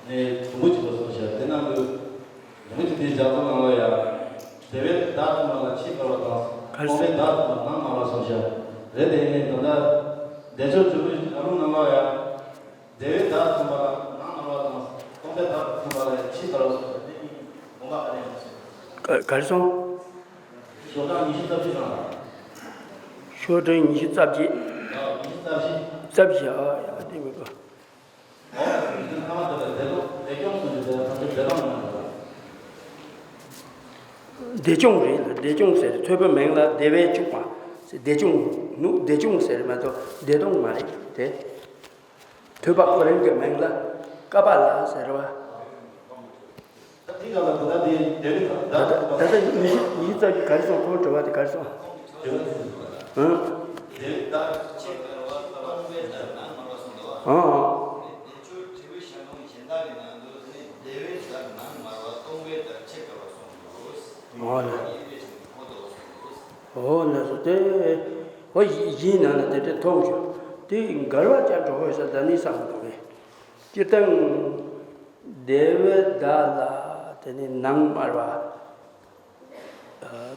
ནས་དུམ་བུ་གཅིག་པ་སོང་ཤག་དེ་ནང་དུ་དུམ་བུ་གཅིག་དེའི་རྒྱ་མཚོ་ནང་ལ་ཡ། བདེ་བའི་བདག་མཐོང་བ་ལ་ཕྱི་བར་བ་དང་། སྟོང་པའི་བདག་མཐོང་བ་ནང་མར་བ་སོང་ཤག་རེད། དེ་ནས་ད་ལྟ་བདེ་མཆོག་སྤྲུལ་པའི་ལམ་ནང་ལ་ཡ། བདེ་བའི་བདག་མཐོང་བ་ལ་ནང་མར་བ་དང་། སྟོང་པའི་བདག་མཐོང་བ་ལ་ཕྱི་བར་བ་སོང་ཤག་དེ་གཉིས་དགོངས་པ་ག་ནས་ཡོང་སོང་། ག་ག་རེ་སོང་། ཤོག་གྲངས་ཉི་ཤུ་རྩ་བཞི་ནང་ལ། ཆོས་སྒྲོན་ཉི་ཤུ་རྩ་བརྒྱད། རྩ་བཞི། ཨ་ཡ་དེ་མི་དགོས། བདེ་སྐྱོང་རེད་ལ། བདེ་སྐྱོང་ཟེར། ཐོས་པའི་མིང་ལ་བདེ་བས་ཕྱུག་པ། བདེ་སྐྱོང་ནུ། བདེ་སྐྱོང་ཟེར་མ་གཏོགས་བདེ་སྟོང་མ་རེད་དེ། ཐོས་པ་ཁོ་རང་གི་མིང་ལ་ཀ་པཱ་ལ་ཟེར་བ། ད་ལྟ་ད་ལྟ་ཉི་ཤུ་ཉི་ཤུ་རྩ་བཞི་ག་རེ་སོང་། ཁོང་དྲི་བ་དེ་ག་རེ་སོང་། ཨང་། ཨང་། ཨོ་ལ། ཨོ་ལ་སོ་དེ། ཨོ་ཡི་ཡིན་ན་ན་དེ་འདྲ་མཐོང་བྱུང་། དེ་འགལ་བ་ཅན་འགྲོ་དགོས་ས་ད་ནི་བསམ་འདུག་གས། སྤྱིར་བཏང་བདེ་བའི་བདག་ལ་དེ་ནི་ནང་དམར་བ།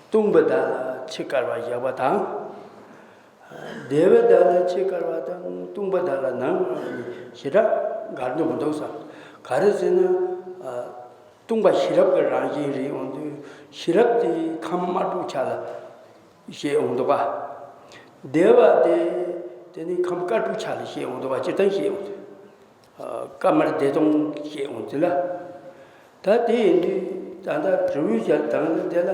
སྟོང་པའི་བདག་ལ་ཕྱི་དཀར་བ་བཞག་པ་དང་། བདེ་བའི་བདག་ལ་ཕྱི་དཀར་བ་དང་སྟོང་པའི་བདག་ལ་ནང་དམར་བ་གཉིས་ཞེ་དྲག་འགལ་འདུ་མི་འདུག་བསམ། ག་རེ་ཟེར་ན། སྟོང་པ་ཤེས་རབ་ཀྱི་རང་བཞིན་རེད་འོང་དུས། ཤེས་རབ་དེ་ཁམས་དམར་པོ་ཆ་ལ་བཤད་འོང་འདུག་པ། བདེ་བ་དེ་དེ་ནི་ཁམས་དཀར་པོ་ཆ་ལ་བཤད་འོང་འདུག་པ། སྤྱིར་བཏང་བཤད་འོང་དུས། ཀ་མར་བདེ་སྟོང་བཤད་འོང་དུས་ལ། ད་དེ་ཡིན་དུས་ད་ལྟ་དྲི་བའི་ཞལ་དང་དེ་ལ་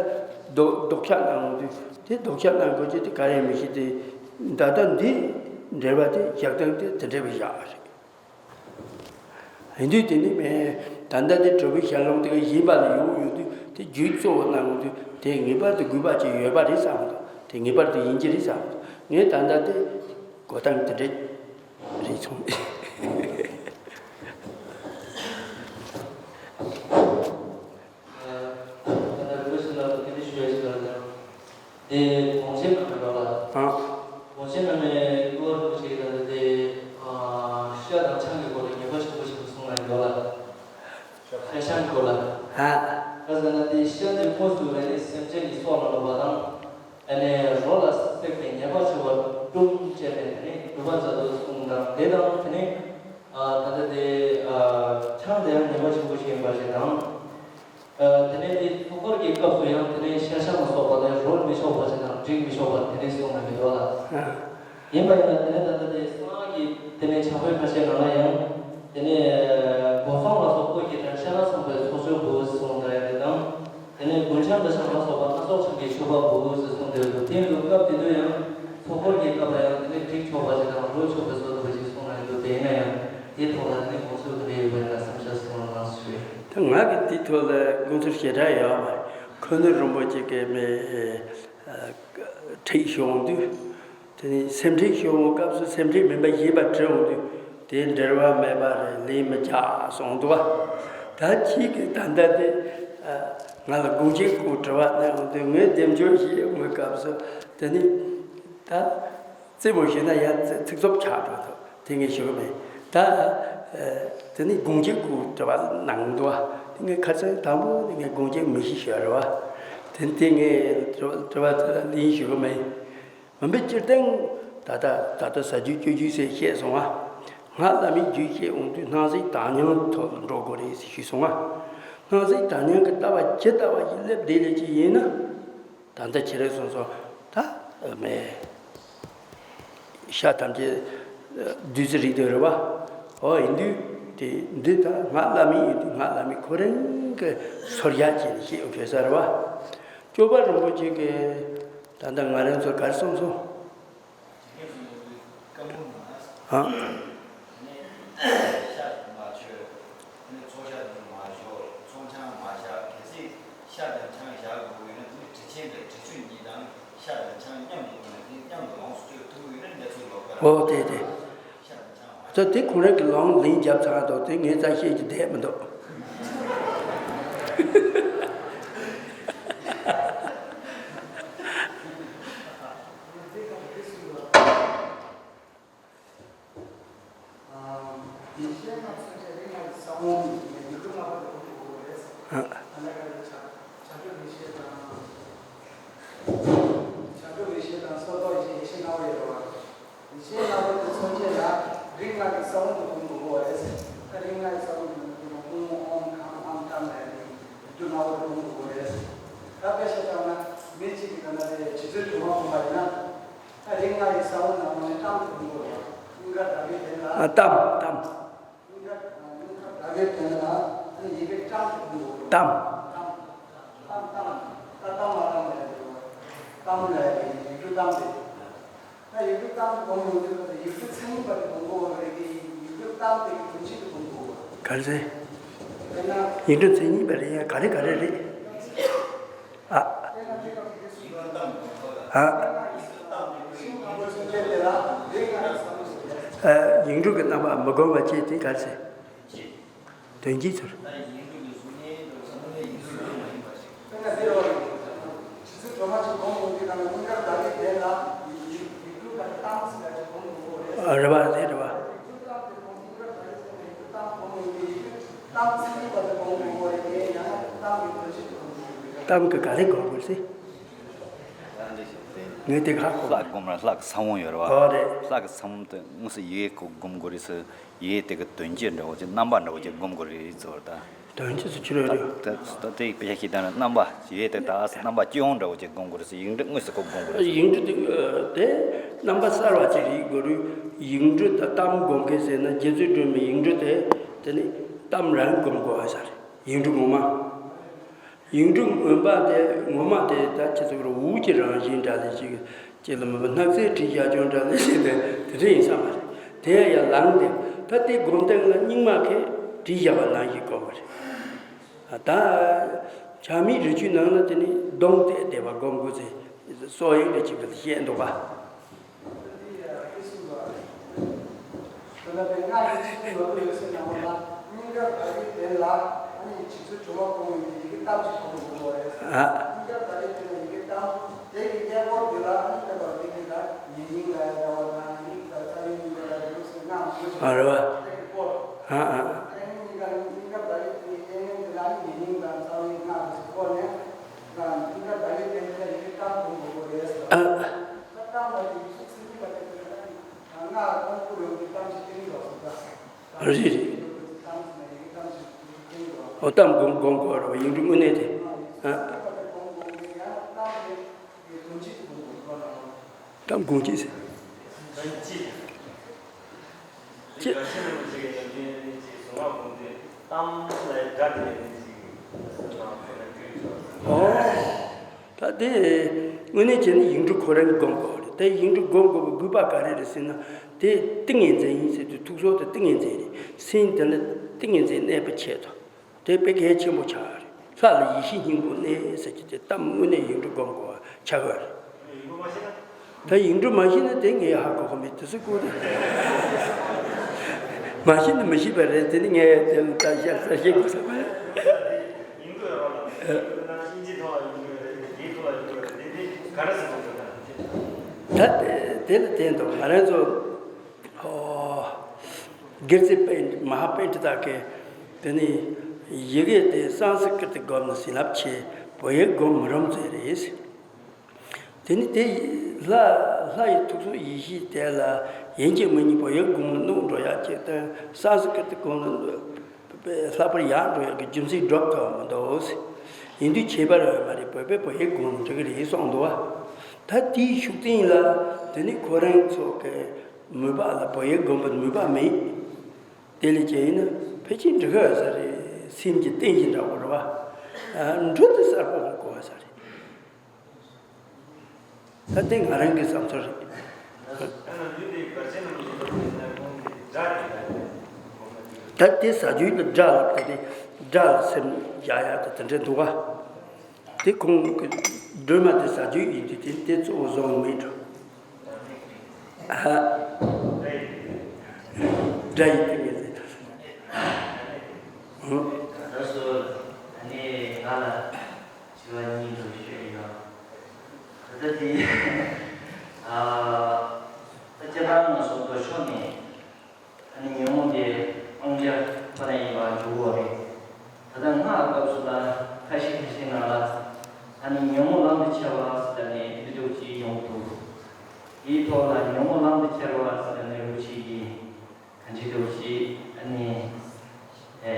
ལྡོག་ལྡོག་ཆ་གནང་འོང་དུས། དེ་ལྡོག་ཆ་གནང་དགོས་ཀྱི་དེ་ག་རེ་མི་ཤེས་ཏེ། ད་ལྟ་འདི་འགྲེལ་པ་དེ་བཞག་སྟངས་དེ་དེ་འདྲ་བའི་བཞག་རེད། ཡིན་དུས་དེ་ནི་མེད། ད་ལྟ་དེ་དྲི་བའི་ཞལ་ལུང་དེ་ག་ཡིན་པ་ལ་ཡོང་ཡོང་དུས། དེ་རྒྱུད་གཙོ་བོ་གནང་དུས་དེ་ངེས་པར་དུ་དགོས་པ་ཅིག་ཡོད་པ་རེད་བསམ་གི་འདུག་དེ་ངེས་པར་དུ་ཡིན་གྱི་རེད་བསམ་གི་འདུག་ངས་ད་ལྟ་དེ་གོ་སྟངས་དེ་འདྲ་རེད་སོང་། ད་ལྟ་རུ་ཤི་ལ་དེ་འདྲ་ཞུ་ཡ་ཞིག་ལ་ཡང་། དེ་དགོངས་བཞེས་གནང་གི་ཡོད་ལ། ཨ། དགོངས་བཞེས་གནང་ནས་སྐུ་བ་རིན་པོ་ཆེ་གིས་ད་ལྟ་དེ། ཨ། ཤ་དང་ཆང་གི་སྐོར་ལ་ངེས་པ་ཆེན་པོ་ཞིག་གསུངས་གནང་གི་ཡོད་ལ། ཤ་ཆང་གི་སྐོར་ལ། ཨ། ག་ཟེར་ན་དེ་ཤ་དེ་དངོས་སུ་རེ་ནས་སེམས་ཅན་གྱི་སྲོག་ལ་བླུགས་པ་དང་། ཨ་ནི་རོ་ལ་བསྲེགས་ཏེ་ཉེས་པ་ཆེ་བ་བཀྲུམ་བྱས་ནས་དེ་ནས་སྒྲུབ་པ་མཛད་དོ་གསུངས་དང་། དེ་དང་དེ་ནས། ཨ། ད་ལྟ་དེ། ཨ། ཆང་དེ་ཡང་ཉེས་པ་ཆེན་པོ་ཞིག་ཡིན་པ་ཞིག་དང་། ཨ། དེ་ནས་དེ་ཚོགས་འཁོར་གྱི་སྐབས་སུ་ཡང་དེ་ནས་ཤ་ཆང་ལ་སོགས་པ་དེ་རོལ་མི་ཆོག་པ་ཞིག་དང་སྒྲིག་མི་ཆོག་པ་དེ་འདྲ་གསུངས་གནང་གི་འདུག་ལ། ཡིན་པ་ཡིན་ན་དེ་ནས་ད་ལྟ་དེ་གསང་སྔགས་ཀྱི་དེ་ནས་ཕྱག་དཔེ་ཁ་ཤས་ནང་ལ་ཡང་། དེ་ནས་སྒོ་སྲུང་ལ་སོགས་པོ་ཀྱི་དང་ཤ་ན་ཚང་པའི་ཚོགས་མཆོད་འབུལ་གསུངས་གནང་ཡ་དེ་དང་། དེ་ནས་རྒུན་ཆང་དང་ཆང་ལ་སོགས་པ་སྣ་ཚོགས་ཆང་གི་མཆོད་པ་འབུལ་དགོས་ཟེར་གསུངས་ཏེ་འདུག་དེ་ཡིན་དུས་སྐབས་དེ་དུས་ཡང་ཚོགས་འཁོར་གྱི་སྐབས་ལ་ཡང་དེ་ནས་སྒྲིག་ཆོག་པ་ཞིག་དང་རོལ་ཆོག་པའི་བཟོ་འདྲ་ཞིག་གསུངས་གནང་ཡོད་འདུག་དེ་ཡིན་ན་ཡང་དེའི་ཐོག་ལ་དེ་ནས་དགོངས་ཚུལ་ག་འདྲ་ཡོད་པ་ཡིན་ན་བསམ་འཆར་གསུང་རོགས་གནང་ཞུ། ད་ང་གི་དེའི་ཐོག་ལ་དགོངས་ཚུལ་ཞེ་དྲག་ཡོད་མ་རེད། མཁན་ནོར་རིན་པོ་ཆེ་གིས་མི་ཁྲིད་ཤོང་དུས། དེ་ནས་སེམས་ཁྲལ་ཞུ་བའི་སྐབས་སུ་སེམས་ཁྲལ་མིན་པ་གཞན་པ་དྲི་འོང་དུས། དེ་འབྲེལ་བ་མེད་པ་རེད། ལན་མི་རྒྱག་གསུངས་འདུག་བ། ད་ཁྱེད་ཀྱིས་ད་ལྟ་དེ་ང་ལ་དགོངས་བཞེས་སྐོར་དྲི་བ་གནང་འོང་དུས། ངས་དེ་འབྱོར་ཞེས་ཡོང་བའི་སྐབས་སུ་དེ་ནི་ད་རྩེད་མོ་ཞུས་ན་ཡང་ཚིག་རྩུབ་ཆགས་འགྲོ་འདུག་དེ་ངས་ཞུ་གི་མེད། ད་དེ་ནི་དགོངས་བཞེས་སྐོར་དྲི་བ་གནང་འདུག་བ། དེ་ངས་ཁ་སང་དང་པོ་དེ་ངས་དགོངས་བཞེས་མི་ཞུ་ཞུ་བ་རེད་བ། དེ་དེ་ངས་དྲི་བ་དྲི་བ་དེ་ལ་ལན་ཞུ་གི་མེད། འོན་པའི་སྤྱིར་བཏང་ད་ལྟ་ད་ལྟ་ཟ་རྒྱུ་སྤྱོད་རྒྱུ་ཟེར་བཤད་སོང་ང་། སྔགས་བླ་མའི་རྒྱུད་བཤད་འོང་དུས་སྣང་སྲིད་དྭངས་སྙིགས་ཐོག་ལ་འགྲོ་དགོས་རེད་ཟེར་ཞུས་སོང་ང་། སྣང་སྲིད་དྭངས་སྙིགས་ཀྱི་ལྟ་བ་ཇི་ལྟ་བ་ཞིག་སླེབས་བསྡད་ལས་ཀྱི་ཡིན་ན། ད་ལྟ་ཁྱེད་རང་གསུངས་སོང་ད་མེད། ཤ་ཐམས་ཅད་བདུད་རྩི་རིགས་དེ་རེད་བ། འོ་ཡིན་དུས་དེ་འདི་ད་སྔགས་བླ་མའི་ཡིན་དུས་སྔགས་བླ་མའི་ཁོ་རང་གི་སོར་རྒྱག་བྱས་ནས་བཤད་ཡོང་གི་ས་རེད་བ། སྐྱོབ་པ་རིན་པོ་ཆེ་གིས་ད་ལྟ་ང་རང་ཚོ་ག་རེ་གསུངས་སོང་། ཨ། འོ་དེ་དེ། ད་དེ་ཁོ་རང་གི་ལོང་ལན་བརྒྱབ་ཚར་འདུག་དེ་ངས་རྩ་བཤད་ཀྱི་བསྡད་མི་འདུག་ཡེ་ཤེས་ལྔ་མཚོན་བྱེད་རིགས་ལྔ་གི་ས་བོན་ནི་ཡིག་འབྲུ་ལྔ་པ་དེ་ཀུན་ཏུ་དགོས་པ་རེད། ཨ། ཨ་ནི་ག་རེ་བྱ། བྱ་སྒྲུབ་ཡེ་ཤེས་དང་། བྱ་སྒྲུབ་ཡེ་ཤེས་དང་སོར་རྟོག་ཡེ་ཤེས། ཡེ་ཤེས་ལྔ་པོ་ཡོད་རེད་བ། ཡེ་ཤེས་ལྔ་པོ་དེ་མཚོན་བྱེད་ལ་རིགས་ལྔ་གི་ས་བོན་དེ་ཀུན་ཏུ་དགོས་པ་རེད། ད་རིགས་ལྔ་གི་ས་བོན་དེ་ནི་ཨོཾ་ཨོཾ་ཁཾ་ཨཾ་ཏཾ་ལབ་ནས་ཡིག་འབྲུ་ལྔ་པོ་དེ་ཀུན་ཏུ་དགོས་པ་རེད། ད་དཔེ་བཞག་བཏང་ན་མི་གཅིག་གིས་ད་ལྟ་དེ་བྱི་ཙི་དྲོན་མོ་གོན་པ་ཡིན་ན། ད་རིགས་ ཨ་གཏམ་གཏམ། གཏམ། ག་རེ་ཟེར། ཡིག་འབྲུ་མཚན་ཉིད་པ་རེད་ཡ། ག་རེ་ག་རེ་རེད། ཨ། ཨ། ཡིག་འབྲུ་གི་རྣམ་པ་མི་སྒོམ་པ་བཅས་དེ་ག་རེ་ཟེར། དོན་གྱིས་ཚོར། རེད་པ། རེད་པ། གཏམ་གྱི་ག་རེ་གོ་དགོས་ཟེར། ངས་དེ་ཧ་གོ་མ་རེད། ལྷ་སྒོམ་ར་ལྷ་གི་ས་བོན་ཡོད་རེད་པ། ཨོ་རེད། ལྷ་གི་ས་བོན་དེ་དངོས་སུ་ཡི་གེ་གོ་སྒོམ་དགོས་རེད་ཟེར། ཡི་གེ་དེ་གི་དོན་སྤྱི་འདྲ་བོ་ཅིག་རྣམ་པ་འདྲ་བོ་ཅིག་སྒོམ་དགོས་རེད་ཟེར་བ་ད། དོན་སྤྱི་སུ་ཆི་རེད་རེད། ད་ད་དེ་དཔེ་ཆ་ཞིག་བཏང་ན་རྣམ་པ་ཡི་གེ་དེ་ད་རྣམ་པ་སྤྱི་ཡོངས་འདྲ་བོ་ཅིག་སྒོམ་དགོས་རེད་ཟེར། ཡིག་འབྲུ་དངོས་སུ་ཁོ་སྒོམ་དགོས་རེད་ཟེར། ཡིག་འབྲུ་དེ་དེ་རྣམ་པ་གསར་བ་ཅིག་རིག་དགོས་རེད། ཡིག་འབྲུ་དང་གཏམ་སྒོམ་མཁན་ཟེར་ན་རྗེ་བཙུན་སྒྲོལ་མའི་ཡིག་འབྲུ་དེ་དེ་ནི་གཏམ་རང་སྒོམ་དགོས་པ་ཟེར། ཡིག་འབྲུ་ངོ་མ། ཡིག་འབྲུ་ངོ་མ་དེ་ངོ་མ་དེ་ད་ཁྱེད་ཚོ་གི་འུར་གྱི་རང་བཞིན་འདྲ་ལས་ཅིག་ཅིག་ལ་མོས་པ་སྣག་ཚའི་བྲིས་བཞག་ཅོག་འདྲ་ལས་ཅིག་དེ་དེ་འདྲ་ཡིན་ས་མ་རེད། དེ་ཡང་ལངས་ཏེ་ད་དེ་སྒོམ་སྟངས་ལ་རྙིང་མ་གིས་བྲིས་བཞག་པ་ནང་བཞིན་སྒོམ་པ་རེད། ད་ཇ་མིའི་རི་ཆུའི་ནང་ལ་དེ་ནི་གདོང་གཏད་བསྡད་པ་སྒོམ་དགོས་ཚེ་སྲོག་ཡིན་རེ་ཅིག་གིས་བཤད་འདུག་པ། ཨ་རེད་པ། ཨ་ཨ། ཨ། རེད་རེད། ཨོ་གཏམ་སྒོམ་སྒོམ་དགོས་རེད་པ། ཡིག་འབྲུ་དངོས་གནས་དེ། ཨ། གཏམ་སྒོམ་གྱིས་ཟེར། ཅི། ཨོ། ད་དེ་དངོས་གནས་བྱས་ན་ཡིག་འབྲུ་ཁོ་རང་གིས་སྒོམ་དགོས་རེད། དེ་ཡིག་འབྲུ་སྒོམ་དགོས་པའི་དགོས་པ་ག་རེ་རེད་ཟེར་ན། དེ་ཏིང་ངེ་འཛིན་ཡིན་ཟེར་དུས་ཐུགས་སྲོག་དེ་ཏིང་ངེ་འཛིན་རེད། སེམས་དེ་ལ་ཏིང་ངེ་འཛིན་གནས་པའི་ཆེད་དུ། དེ་དཔེ་གལ་ཆེན་པོ་ཆགས་རེད། ལྷ་ལ་ཡེ་ཤེས་སྙིང་པོ་གནས་ཟེར་གྱི་དེ་གཏམ་དངོས་གནས་ཡིག་འབྲུ་སྒོམ་དགོས་པ་ཆགས་ཀྱི་རེད། ད་ཡིག་འབྲུ་མ་ཤེས་ན་དེ་ངས་ཧ་གོ་གི་མེད། དེ་སུ་གོ་རེད། མ་ཤེས་ན་མི་ཤེས་པ་རེད། དེ་ནི་ངས་དེ་ལ་ད་བཤད་ས་ཤེས་དགོས་ས་མ་རེད། ད་དེ་དེ་ལ་བརྟེན་ཏོ་ང་རང་ཚོ། ཨོ། སྒེར་རྩེ་པཎྜི་མ་ཧཱ་པཎྜི་ཏ་གིས་དེ་ནི་ཡི་གེ་དེ་སཾ་སྐྲྀཏ་སྒོམ་ན་བྱིན་རླབས་ཆེ། བོད་ཡིག་སྒོམ་མི་རུང་ཟེར་རེད། དེ་ནི་དེ་ལྷ་ལྷ་ཡི་ཐུགས་སྲོག་ཡེ་ཤེས་དེ་ལ་ཡིན་གཅིག་མིན་གཉིས་བོད་ཡིག་སྒོམ་ལ་གནོད་འགྲོ་ཡག་ཅིག་དང་སཾ་སྐྲྀཏ་སྒོམ་ལ་ལྷག་པར་ཡག་འགྲོ་ཡག་གི་རྒྱུ་མཚན་སྒྲུབ་ཐུབ་མི་འདུག། ཡིན་དུས་ཁྱད་པར་མ་རེད། བོད་པས་བོད་ཡིག་སྒོམ་ལ་འགྲིག་གི་རེད་གསུངས་འདུག་བ། ད་དེའི་ཤུགས་རྐྱེན་ལ་དེ་ནི་ཁོ་རང་ཚོ་གི་མོས་པ་ལ་བོད་ཡིག་སྒོམ་པའི་མོས་པ་མེད། དེ་ལས་ཀྱང་ཡིན་ན་ཕལ་ཆེར་འགྲིག་གི་ཡོད་ས་རེད། སེམས་ཀྱི་རྟེན་གཞི་འདྲ་བོ་རེད་བ། འགྲོ་དེ་གསར་པོ་ཧོ་གོ་བ་ས་རེད། ད་དེ་ང་རང་གི་བསམ་ཚུལ་རེད། ད་དེ་ཟ་རྒྱུ་ལ་དགྲ་ལ་ད་དེ་དགྲ་ལ་སེམས་ཡག་ཡག་ད་དེ་འདྲ་འདུག་བ། དེ་ཁོང་གི་སྒྲོལ་མ་དེ་ཟ་རྒྱུ་ཡིན་དུས་དེ་དེ་གཙོ་བོ་བཟུང་མེད་འགྲོ། ཨ། དགྲ་ཡི་དེ་ངེས་ཟེར། ཧུམ། ད་སོ་ནས་ང་ལ་དྲི་བ་གཉིས་འདུག་ཞུ་ཡིན་ནོ། ད་ལྟ་དེ་ཨ། ད་སྤྱིར་བཏང་ང་ཚོ་མདོ་ཕྱོགས་ནས། ཨ་ནི་ཉོན་མོངས་དེ་སྤང་བྱ་ཁོ་ན་ཡིན་པར་འཇོག་དགོས་རེད། ད་ལྟ་སྔགས་སྐབས་སུ་ལ་ཁ་ཤས་ཁ་ཤས་ནང་ལ་ཨ་ནི་ཉོན་མོངས་ལམ་དུ་ཁྱེར་བ་ཟེར་ནས་འདི་འདྲ་ཅིག་ཡོང་གི་འདུག། དེའི་ཐོག་ལ་ཉོན་མོངས་ལམ་དུ་ཁྱེར་བ་ཟེར་ནས་རུ་ཅིག་གིས་གང་ཅི་འདྲ་ཅིག་ཨ་ནི་ཨེ་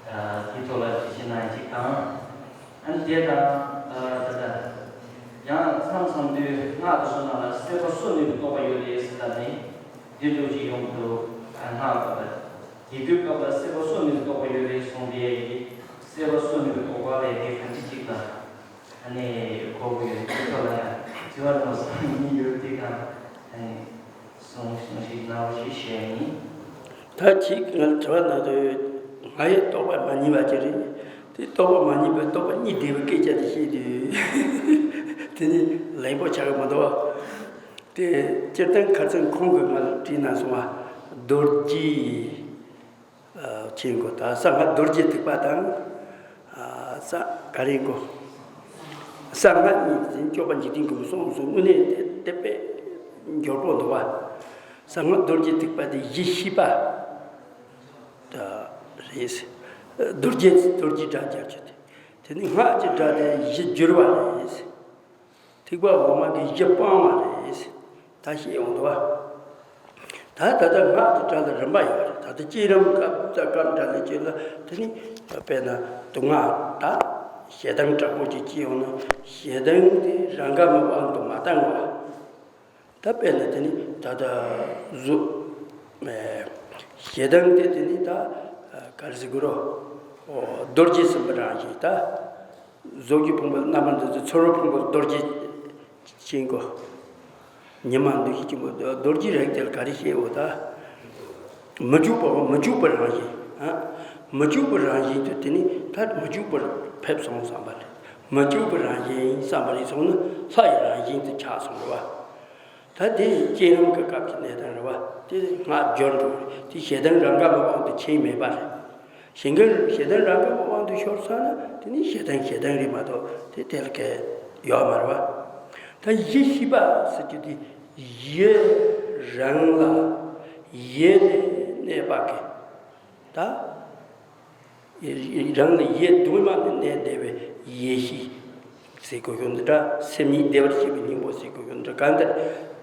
ཨ་དེའི་ཐོག་ལ་འགྲེལ་བཤད་གནང་ཡག་ཅིག་དང་། ཨ་ནི་དེ་དང་ཨ་ད་ལྟ་ཡང་མཚམས་མཚམས་དུས་སྔགས་དེ་ཚོ་ནང་ལ་སྲེད་པ་ འདི་འདྲ་ཅིག་ཡོང་འདུག་ཨ་སྔགས་པ་ལ། དེ་དུས་སྐབས་ལ་སྲེད་པ་གསུམ་ནི་རྟོགས་པ་ཡོད་རེད་གསུངས་པས། སྲེད་པ་གསུམ་ནི་རྟོགས་པ་ལས་དེ་གང་ཅི་ཅིག་ལ་ཨ་ནི་གོ་དགོས་ཡོད་དུས་ཐོག་ལ་ཡང་དྲི་བ་རང་སང་ཉིན་ཡོད་དུས་གང་ཨ་ནི་གསུང་གསུང་ཞིག་གནང་བ་ཞིག་བཤད་ཡིན། ད་ཅིག་ང་དྲི་བ་གནང་དུས་ང་ཡི་རྟོགས་པ་མ་རྙེད་པ་ཅིག་རེད། དེ་རྟོགས་པ་མ་རྙེད་པའི་རྟོགས་པ་རྙེད་བསྡད་པའི་སྐད་ཆ་དེ་བཤད་དུས་དེ་ནི་ལེགས་པོ་ཆགས་ཀྱི་མི་འདུག་བ། དེ་སྤྱིར་བཏང་ཁ་སང་ཁོང་གིས་ང་ལ་དྲིས་གནང་སོང་བ། རྡོ་རྗེ་ཆེན་གོ་ད་གསང་སྔགས་རྡོ་རྗེ་ཐེག་པ་དང་། ས་ག་རེ་གོ་གསང་སྔགས་གཉིས་ཟིན་སྐྱོབ་པ་འཇིག་རྟེན་ཀུན་གསུངས་སོང་། དངོས་གནས་དེ་དེ་དཔེ་འབྱོར་པོ་འདུག་བ། གསང་སྔགས་རྡོ་རྗེ་ཐེག་པ་དེ་གཞི་ཤེས་པ་རེད། རྡོ་རྗེ་རྡོ་རྗེ་སྒྲ་སྦྱར་རྒྱུ་དེ། དེ་ནི་སྔགས་ཀྱི་སྒྲ་དེ་གཞི་སྦྱོར་བ་རེད། ཐེག་པ་འོག་མ་གི་གཞི་སྤང་བ་རེད། ད་ཤེས་ཡོང་འདུག་བ། ད་ད་ལྟ་སྔགས་ཀྱི་སྒྲ་ལ་རིམ་པ་ཡོད་རེད། ད་ལྟ་བསྐྱེད་རིམ་སྐབས་དང་སྐབས་འདྲ་ལས་བསྐྱེད་ལ་དེ་ནི་དཔེར་ན་དུག་ལྔ་དང་ཞེ་སྡང་དྲག་པོ་ཅིག་སྐྱེ་ཡོང་ན་ཞེ་སྡང་དེ་རང་ག་མའི་དབང་དུ་མ་བཏང་བ། ད་དཔེར་ན་དེ་ནི་ད་ལྟ་གཟུགས་ཞེ་སྡང་དེ་དེ་ནི་ད་ག་རེ་ཟེར་དགོས་རོ། རྡོ་རྗེ་སེམས་དཔའི་རང་བཞིན་ད། གཟུགས་ཀྱི་ཕུང་པོ་རྣམ་པར་འདུ་བྱེད་ཚོར་བའི་ཕུང་པོ་རྡོ་རྗེ་ཆེན་གོ་ཉི་མ་འདུ་ཤེས་ཆེན་པོ་རྡོ་རྗེ་རིགས་དེ་ལ་ག་རེ་བཤད་འོ་ད། མི་འཇུག་པ་མི་འཇུག་པའི་རང་བཞིན། མི་འཇུག་པའི་རང་བཞིན་དུ་དེ་ནི་ད་མི་འཇུག་པར་ཕེབས་སོང་བསམ་པ་རེད། མི་འཇུག་པའི་རང་བཞིན་བསམ་པ་རེད་སོང་ན་ལྷ་ཡི་རང་བཞིན་དུ་ཆགས་སོང་བ། ད་དེ་བསྐྱེད་རིམ་གྱི་སྐབས་ཀྱི་གནས་སྟངས་རེད་བ། དེ་སྔགས་སྦྱོར་འགྲོ་རེད། དེ་ཞེ་སྡང་རང་ག་མའི་དབང་དུ་ཆེན་མེད་པ་རེད། ཞེ་སྡང་ཞེ་སྡང་རང་ག་མའི་དབང་དུ་ཤོར་ཚར་ན་དེ་ནི་ཞེ་སྡང་ཞེ་སྡང་རེད་མ་གཏོགས་དེ་དེ་ལ་གལ་ཡོད་མ་རེད་བ། ད་གཞི་ཤེས་པ་ཟེར་རྒྱུ་དེ་གཞི་རང་ལ་ཡེ་ནས་གནས་པ་གི་ད། རང་ལ་ཡེ་གདོད་མ་ནས་གནས་བསྡད་པའི་ཡེ་ཤེས་ཟེར་དགོས་ཀྱང་འདི་འདྲ། སེམས་ཉིད་བདེ་བར་གཤེགས་པའི་སྙིང་པོ་ཟེར་དགོས་ཀྱང་འདི་འདྲ། གང་ལྟར་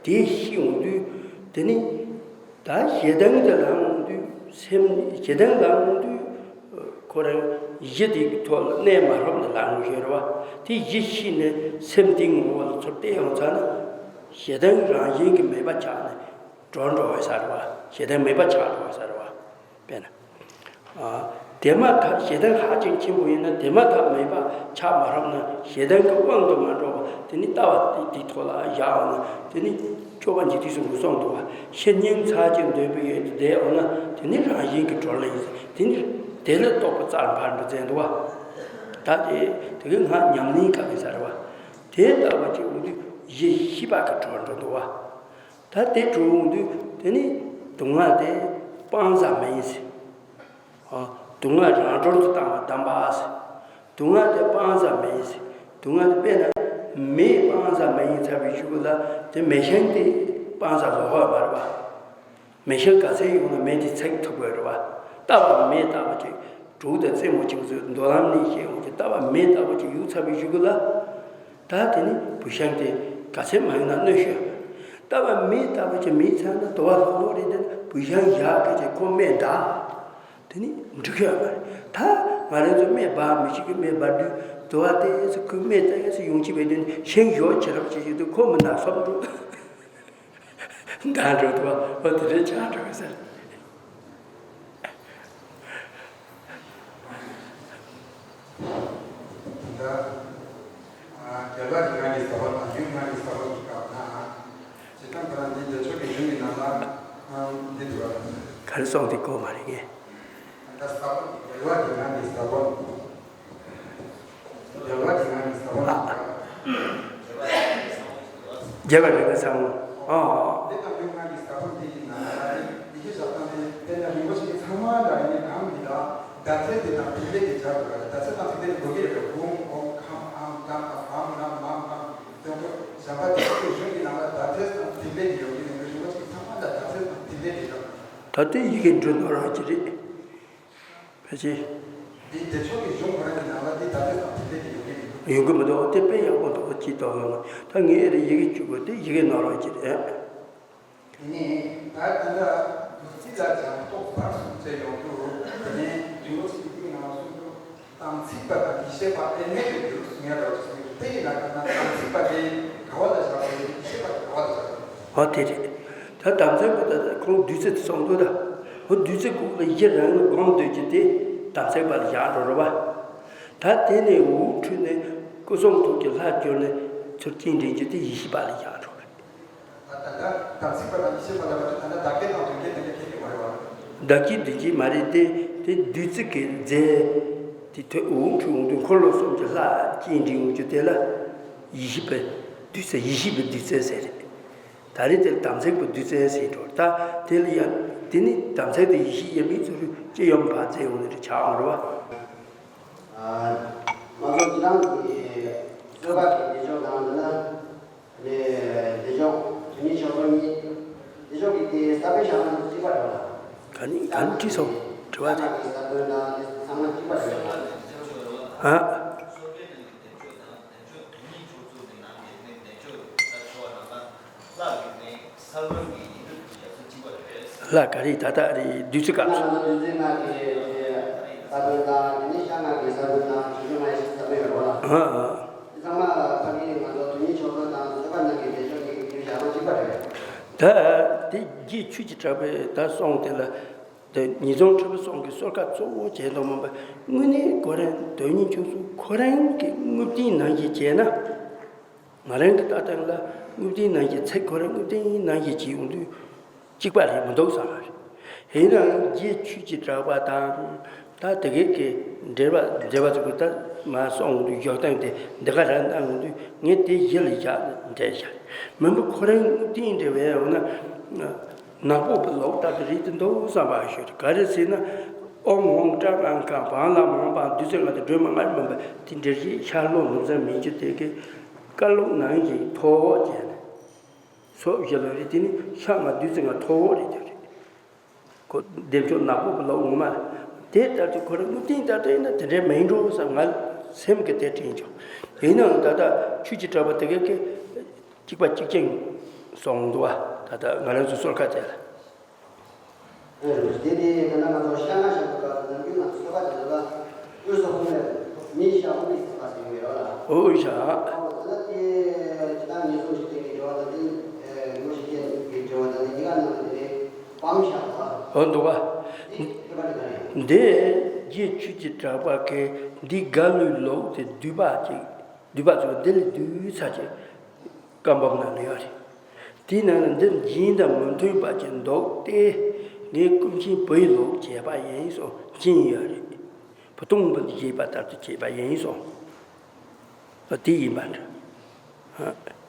དེ་ཤེས་ཡོང་དུས་དེ་ནི་ད་ཞེ་སྡང་དེ་ལངས་དུས་སེམས་ཞེ་སྡང་ལངས་དུས་ཁོ་རང་གཞི་དེའི་ཐོག་ལ་གནས་མ་རབས་ནས་ལངས་དགོས་ཤེས་རེད་བ། དེ་གཞི་ཤེས་ནས་སེམས་དེའི་ངོ་བོ་ལ་ཚུར་བལྟས་ཡོང་ཚར་ན་ཞེ་སྡང་རང་བཞིན་གྱིས་མེད་པ་ཆགས་ནས་གྲོལ་འགྲོ་བའི་ས་རེད་བ། ཞེ་སྡང་མེད་པ་ཆགས་འགྲོ་བའི་ས་རེད་བ། དཔེར་ན། དེ་མ་ཐག་ཞེ་སྡང་ཧ་ཅང་ཆེན་པོ་ཡིན་ན་དེ་མ་ཐག་མེད་པ་ཆགས་མ་རབས་ན་ཞེ་སྡང་གི་དབང་དུ་མ་འགྲོ་བ་དེ་ནི་ལྟ་བ་དེ་དེའི་ཐོག་ལ་བཞག་འོང་ན་དེ་ནི་སྐྱོབ་པ་འཇིག་རྟེན་གསུམ་གྱིས་གསུངས་འདུག་བ། ཕྱིར་སྙིང་ཚ་ཅིང་འདོད་པའི་ཡུལ་དུ་བསྡད་འོང་ན་དེ་ནི་རང་བཞིན་གྱིས་གྲོལ་ལེ་ཡིན། དེ་ནི་དེ་ལས་རྟོགས་པ་རྩ་ལ་འབར་འགྲོ་མཛད་འདུག་བ། ད་དེ་དེ་གའི་སྔགས་ཉམས་ལེན་སྐབས་ཡིན་ས་རེད་བ། དེ་ལྟ་བུ་ཅིག་འོང་དུས་གཞི་ཤེས་པ་གི་གྲོལ་འགྲོ་འདུག་བ། ད་དེ་གྲོལ་འོང་དུས་དེ་ནི་སྡུག་བསྔལ་དེ་སྤང་བྱ་མིན་ཟེར། ཨ། སྡུག་བསྔལ་རང་གྲོལ་དུ་བཏང་བ་གདམས་པ་ཟེར། སྡུག་བསྔལ་དེ་སྤང་བྱ་མིན་ཟེར། སྡུག་བསྔལ་དེ་དཔེར་ན་མེ་སྤང་བྱ་མིན་ཡིན་ཚར་བའི་གཞུག་གུ་ལ་དེ་མེ་ཤིང་དེ་སྤང་བྱ་ལོག་པ་མ་རེད་བ། མེ་ཤིང་ག་ཚད་ཡོང་ན་མེ་དེ་ཚིག་ཐུབ་དགོས་རེད་བ། རྟ་བ་མེ་ལྟ་བུ་ཅིག་དྲུག་དང་རྩེ་མོ་གཅིག་ཚོས་མདོ་ལམ་ནས་བཤད་འོང་གི་རྟ་བ་མེ་ལྟ་བུ་ཅིག་གཡུག་ཚར་བའི་གཞུག་གུ་ལ། ད་དེ་ནི་བུ་ཤང་དེ་ག་ཚད་མ་ཡིན་ན་གནོད་ཤོས། རྟ་བ་མེ་ལྟ་བུ་ཅིག་མེད་ཚར་ན་དུ་བ་ལྷོག་ལྷོག་རེད་དེ་བུ་ཤང་ཡག་གི་ཅིག་ཁོ་སྨད་ད། དེ་ནི་འགྲིག་ཤོས་མ་རེད། ད་ང་རང་ཚོ་སྨད་འབར་མི་ཤེས་གི་སྨད་འབར་དུས་དུ་བ་དེ་ཚོ་ཁོའི་སྨད་ད་ཡས་སུ་ཡོང་ཅི་བས་དེ་ནི་ཤིང་ཞོག་ཆེ་རབས་ཅིག་ཡོད་དུས་ཁོ་མི་ན་སོབ་འགྲོ། མདའ་འགྲོ་འདུག་བ། འོ་དེ་འདྲའི་ཆགས་འགྲོ་གི་ཟེར། ད་རྒྱལ་བ་རིགས་ལྔ་གི་ཟབ་པ་དང་ཡུམ་ལྔ་གི་ཟབ་པ་གི་སྐབས་ན། ཇི་ལྟར་ཁོ་རང་འདི་བདེ་མཆོག་གི་གཞུང་གི་ནང་ལ་འདི་འདུག་བ། ག་རེ་སོང་དེ་གོ་མ་རེད་ངས། ད་ཟབ་པ་རྒྱལ་བ་རིགས་ལྔ་གི་ཟབ་པ། རྒྱལ་བ་རིགས་ལྔ་གི་ཟབ་པ། རྒྱལ་བ་རིགས་ལྔ་ཟབ་པ། ཨ། དེ་དང་ཡུམ་ལྔ་གི་ཟབ་པ་འདི་ཡིན་ན་ཡི་གེ་ཞབས་བཏང་ནས་དེ་ལ་རིན་པོ་ཆེ་ཚང་མ་ལ་ཡིན་གང་གི་ལ་བརྡ་ཚད་དེ་དང་ཕིག་ལེ་དེ་སྦྱར་དགོས་རེད། བརྡ་ཚད་དང་ཕིག་ལེ་དེ་འགོད་ཀྱི་རེད། འུང་འོང་ཁམ་ཨམ་དམ་དང་བམ་རམ་མམ་དང་དོན་གོ་གཞན་པ་དེ་ཚོའི་གཞུང་གི་ནང་ལ་བརྡ་ཚད་དང་ཕིག་ལེ་དེ་ཡོད་ཀྱི་རེད། རིན་པོ་ཆེ་ཚང་མ་ལ་བརྡ་ཚད་དང་ཕིག་ལེ་དེ་ཡོད། ད་ལྟའི་ཡི་གེ་འབྲུ་ནོར་བ་ཅི་རེད། ཕལ་ཆེར། འདི་བདེ་མཆོག་གི་གཞུང་ཁོ་རང་གི་ནང་ལ་འདི་ད་ལྟའི་ཙམ་དེ་འདྲས་ཀྱི་ཡོང་གི་མི་འདུག་ཡོང་གི་མི་འདུག་དེ་དཔེ་ཡག་པོ་འདུག་ཅི་ལྟ་བུ་ཡོང་བ། ད་ངས་ཨེ་རེ་ཡི་གེ་བཅུ་དགོས་དེ་ཡི་གེ་ནོར་བ་ཅི་རེད། དེ་ནས་ད་དེ་འདྲ་བདུད་རྩི་ལ་སྦྱངས་རྟོགས་སྦར་གསུམ་བཅས་ཡོང་དུས་དེ་ནས་རིན་པོ་ཆེ་གི་ཏིང་ནང་གསུངས་དུས་དམ་ཚིག་པ་དང་ཡེ་ཤེས་པ་ཨེ་མེད་པའི་རྒྱུར་གསུང་ཡ་འདྲ་བ་ཅིག་གསུངས་ཡོད། དེ་ཡིན་ན་ད་ན་དམ་ཚིག་པ་དེ་ག་བ་ལ་བཞག་དགོས་རེད། ཡེ་ཤེས་པ་དེ་ག་བ་ལ་བཞག་དགོས་རེད། ཨོ་དེ་རེད། ད་ ད་དམ་ཚིག་པ་ད་ཁོང་བདུད་རྩི་དེ་སོང་འདུག་ད། ཧོ་བདུད་རྩི་གུག་ལ་གཞི་རང་ལ་སྒོམ་འདོད་ཀྱི་དེ་དམ་ཚིག་པ་ལ་བཞག་འགྲོ་རེད་བ། ད་དེ་ནས་འུ་འཁྲུད་ནས་སྐུ་གསུང་ཐུགས་ཀྱི་ལྷ་གྱུར་ནས་ཚུར་སྐྱེལ་འདྲེན་རྒྱུ་དེ་ཡེ་ཤེས་པ་ལ་བཞག་འགྲོ་རེད། ད་ད་ད་དམ་ཚིག་པ་དང་ཡེ་ཤེས་པ་ལ་བ་ད་ད་བདག་བསྐྱེད་དང་དོན་བསྐྱེད་དེ་འདྲ་ཁྱད་ཀྱི་མ་རེད་བ། བདག་བསྐྱེད་དོན་བསྐྱེད་མ་རེད་དེ། དེ་བདུད་རྩི་གི་རྫས་དེ་ཐོད་འུ་འཁྲུད་འོང་དུས་འཁོར་ལོ་གསུམ་གྱི་ལྷ་སྐྱེལ་འདྲེན་འོང་རྒྱུ་དེ་ལ་ཡེ་ཤེས་པའི་བདུད་རྩི་ཡེ་ཤེས་པའི་བདུད་རྩི་ཟེར་རེད། ད་རེས་དེར་དམ་ཚིག་པ་བདུད་རྩི་ཟེར་འགྲོ། ད་དེ་ལ་ཡང་དེ་ནི་དམ་ཚིག་དེ་ཡེ་ཤེས་ཡིན་པའི་ཚུལ་དུ་སྤྱི་ཡོངས་བར་མཛད་ཡོང་ནས་ཆགས་འོང་རེད་བ། ང་ཚོ་འདི་རང་གི་གསོལ་ཁ་གི་བདེ་མཆོག་དང་འདི་ན་ནས་བདེ་མཆོག་དོན་གཉིས་ཆོས་འཁོར་གཉིས་བདེ་མཆོག་གི་དེ་ས་བོན་བཞག་ན་གཅིག་པ་རེད་བ། ག་ནི་ག་ནི་དྲིས་སོང་། དྲི་བ་དེ། ས་བོན་དང་དེ་ཚང་མ་གཅིག་པ་རེད་བ། ཨ། ལ་ག་རེ་ད་ལྟ་རེད་བདུད་རྩི་སྐབས་སུ། ཨ། ཨ། ད་དེ་རྗེ་ཆོས་ཀྱི་གྲགས་པས་ད་སོང་དེ་ལ། དེ་ཉིས་སྟོང་ཁྲི་པ་སོང་གི་གསོལ་ཁ་གཙོ་བོ་བྱས་འདུག་མིན་པ། དངོས་གནས་ཁོ་རང་དོན་གཉིས་ཆོས་སུ་ཁོ་རང་གི་དངོས་བསྟན་ནང་བཞིན་བྱས་ན། ང་རང་གི་ལྟ་སྟངས་ལ་དངོས་བསྟན་ནང་བཞིན་ཚེ་ཁོ་རང་དངོས་བསྟན་ནང་བཞིན་བྱེད་ཡོང་དུས་གཅིག་པ་རེད་མི་འདུག་བསམ་པ་རེད། ཡིན་ནའང་རྗེ་ཆོས་ཀྱི་གྲགས་པ་དང་ད་དེ་གས་ཀྱི་འགྲེལ་པ་མཛད་པ་ཚོ་གི་ད་མ་སོང་དུས་བཞག་སྟངས་དེ་འདི་ག་རང་གནང་ཡོང་དུས་ངས་དེ་གཞི་ལ་བཞག་ནས་འགྲེལ་བཞག་མིན་པ་ཁོ་རང་དངོས་བསྟན་འགྲེལ་བས་ཡང་ན། ནག་པོ་པ་ལོག་ལྟ་དེ་རིགས་དེ་འདུག་བསམ་པ་ཞིག་རེད། ག་རེ་ཟེར་ན། ཨོཾ་ཨོཾ་ཀྲང་ཨང་ཀང་བང་ལ་མང་བང་བདུད་རྩི་ལྔ་དང་སྒྲོལ་མ་ལྔ་མིན་པ་དེ་འདྲ་ཞིག་ཤར་ལྷོ་ནུབ་བྱང་མིན་གྱི་དེ་གའི་བཀའ་ལུང་ནང་བཞིན་ཐོག་བཅད་ནས་སོགས་བཞི་ལོ་རེད། དེ་ནི་ཤར་ལྔ་བདུད་རྩི་ལྔ་ཐོག་རེད་དེ་རེད། ཁོ་བདེ་མཆོག་ནག་པོ་པ་ལོག་ངོ་མ་དེ་ལྟར་དུ་ཁོ་རང་དངོས་བསྟན་ལྟར་དུ་ཡིན་ན་དེ་འདྲ་མིན་འགྲོ་བསམ་ང་སེམས་ཀྱི་དེ་དྲན་བྱུང་། ཡིན་ནའང་ད་ལྟ་ཆོས་ཀྱི་གྲགས་པ་དེ་གའི་གི་གཅིག་པ་གཅིག་རྐྱང་སོང་འདུག་བ། ད་ལྟ་ང་རང་ཚོ་གསོལ་ཁ་དེ་ལ། ཨེ་རེད། དེ་དེ་ད་ལྟ་ང་ཚོ་ཤ་ང་ཤ་བ་ག་ནམ་རྒྱུན་ང་ཚོ་གསོལ་ཁ་དེ་ལ་དབུས་སུ་ཧཱུྃ་ལས་མི་ཤ་ཧཱུྃ་ལས་ཟེར་བ་ཟེར་གྱི་ཡོད་ར། ཨོ་ཨོ་ཤ། ཨོ་ད་ལྟ་དེ་ཇི་ལྟར་ངེས་འབྱུང་ཞིག་ཅན་གྱི་འབྲེལ་བ་དང་དེ་ངོ་ཤེས་ཅན་གྱི་འབྲེལ་བ་དང་དེ་གཉིས་ཀ་ནང་ལ་དེ་ནས་སྤང་བྱ་བ། ཨོ་འདུག་ག་དེ་ཁྱད་པར་དེ་ག་རེད། འདི་རྗེ་ཆོས་ཀྱི་གྲགས་པ་གིས་འདི་འགལ་བའི་ལུགས་དེ་བསྡུས་པ་ཅིག་བསྡུས་པ་ཚོས་འདི་ལས་བསྡུས་ཚར་ཅིག་བཀའ་འབུམ་ནང་ལ་ཡོད་རེད། དེའི་ནང་ལ་འདི་རྒྱན་དང་མི་མཐུན་པ་ཅིག་འདུག་སྟེ། ངས་ཀུན་མཁྱེན་བུ་ཡི་ལུགས་བྱས་པ་ཡིན་གསུངས་ཀྱིན་ཡོད་རེད། བུ་སྟོང་པ་བཞེས་པ་ལྟར་དུ་བྱས་པ་ཡིན་གསུངས། ཨ་དེ་ཡིན་པ་འདྲ། ཨ།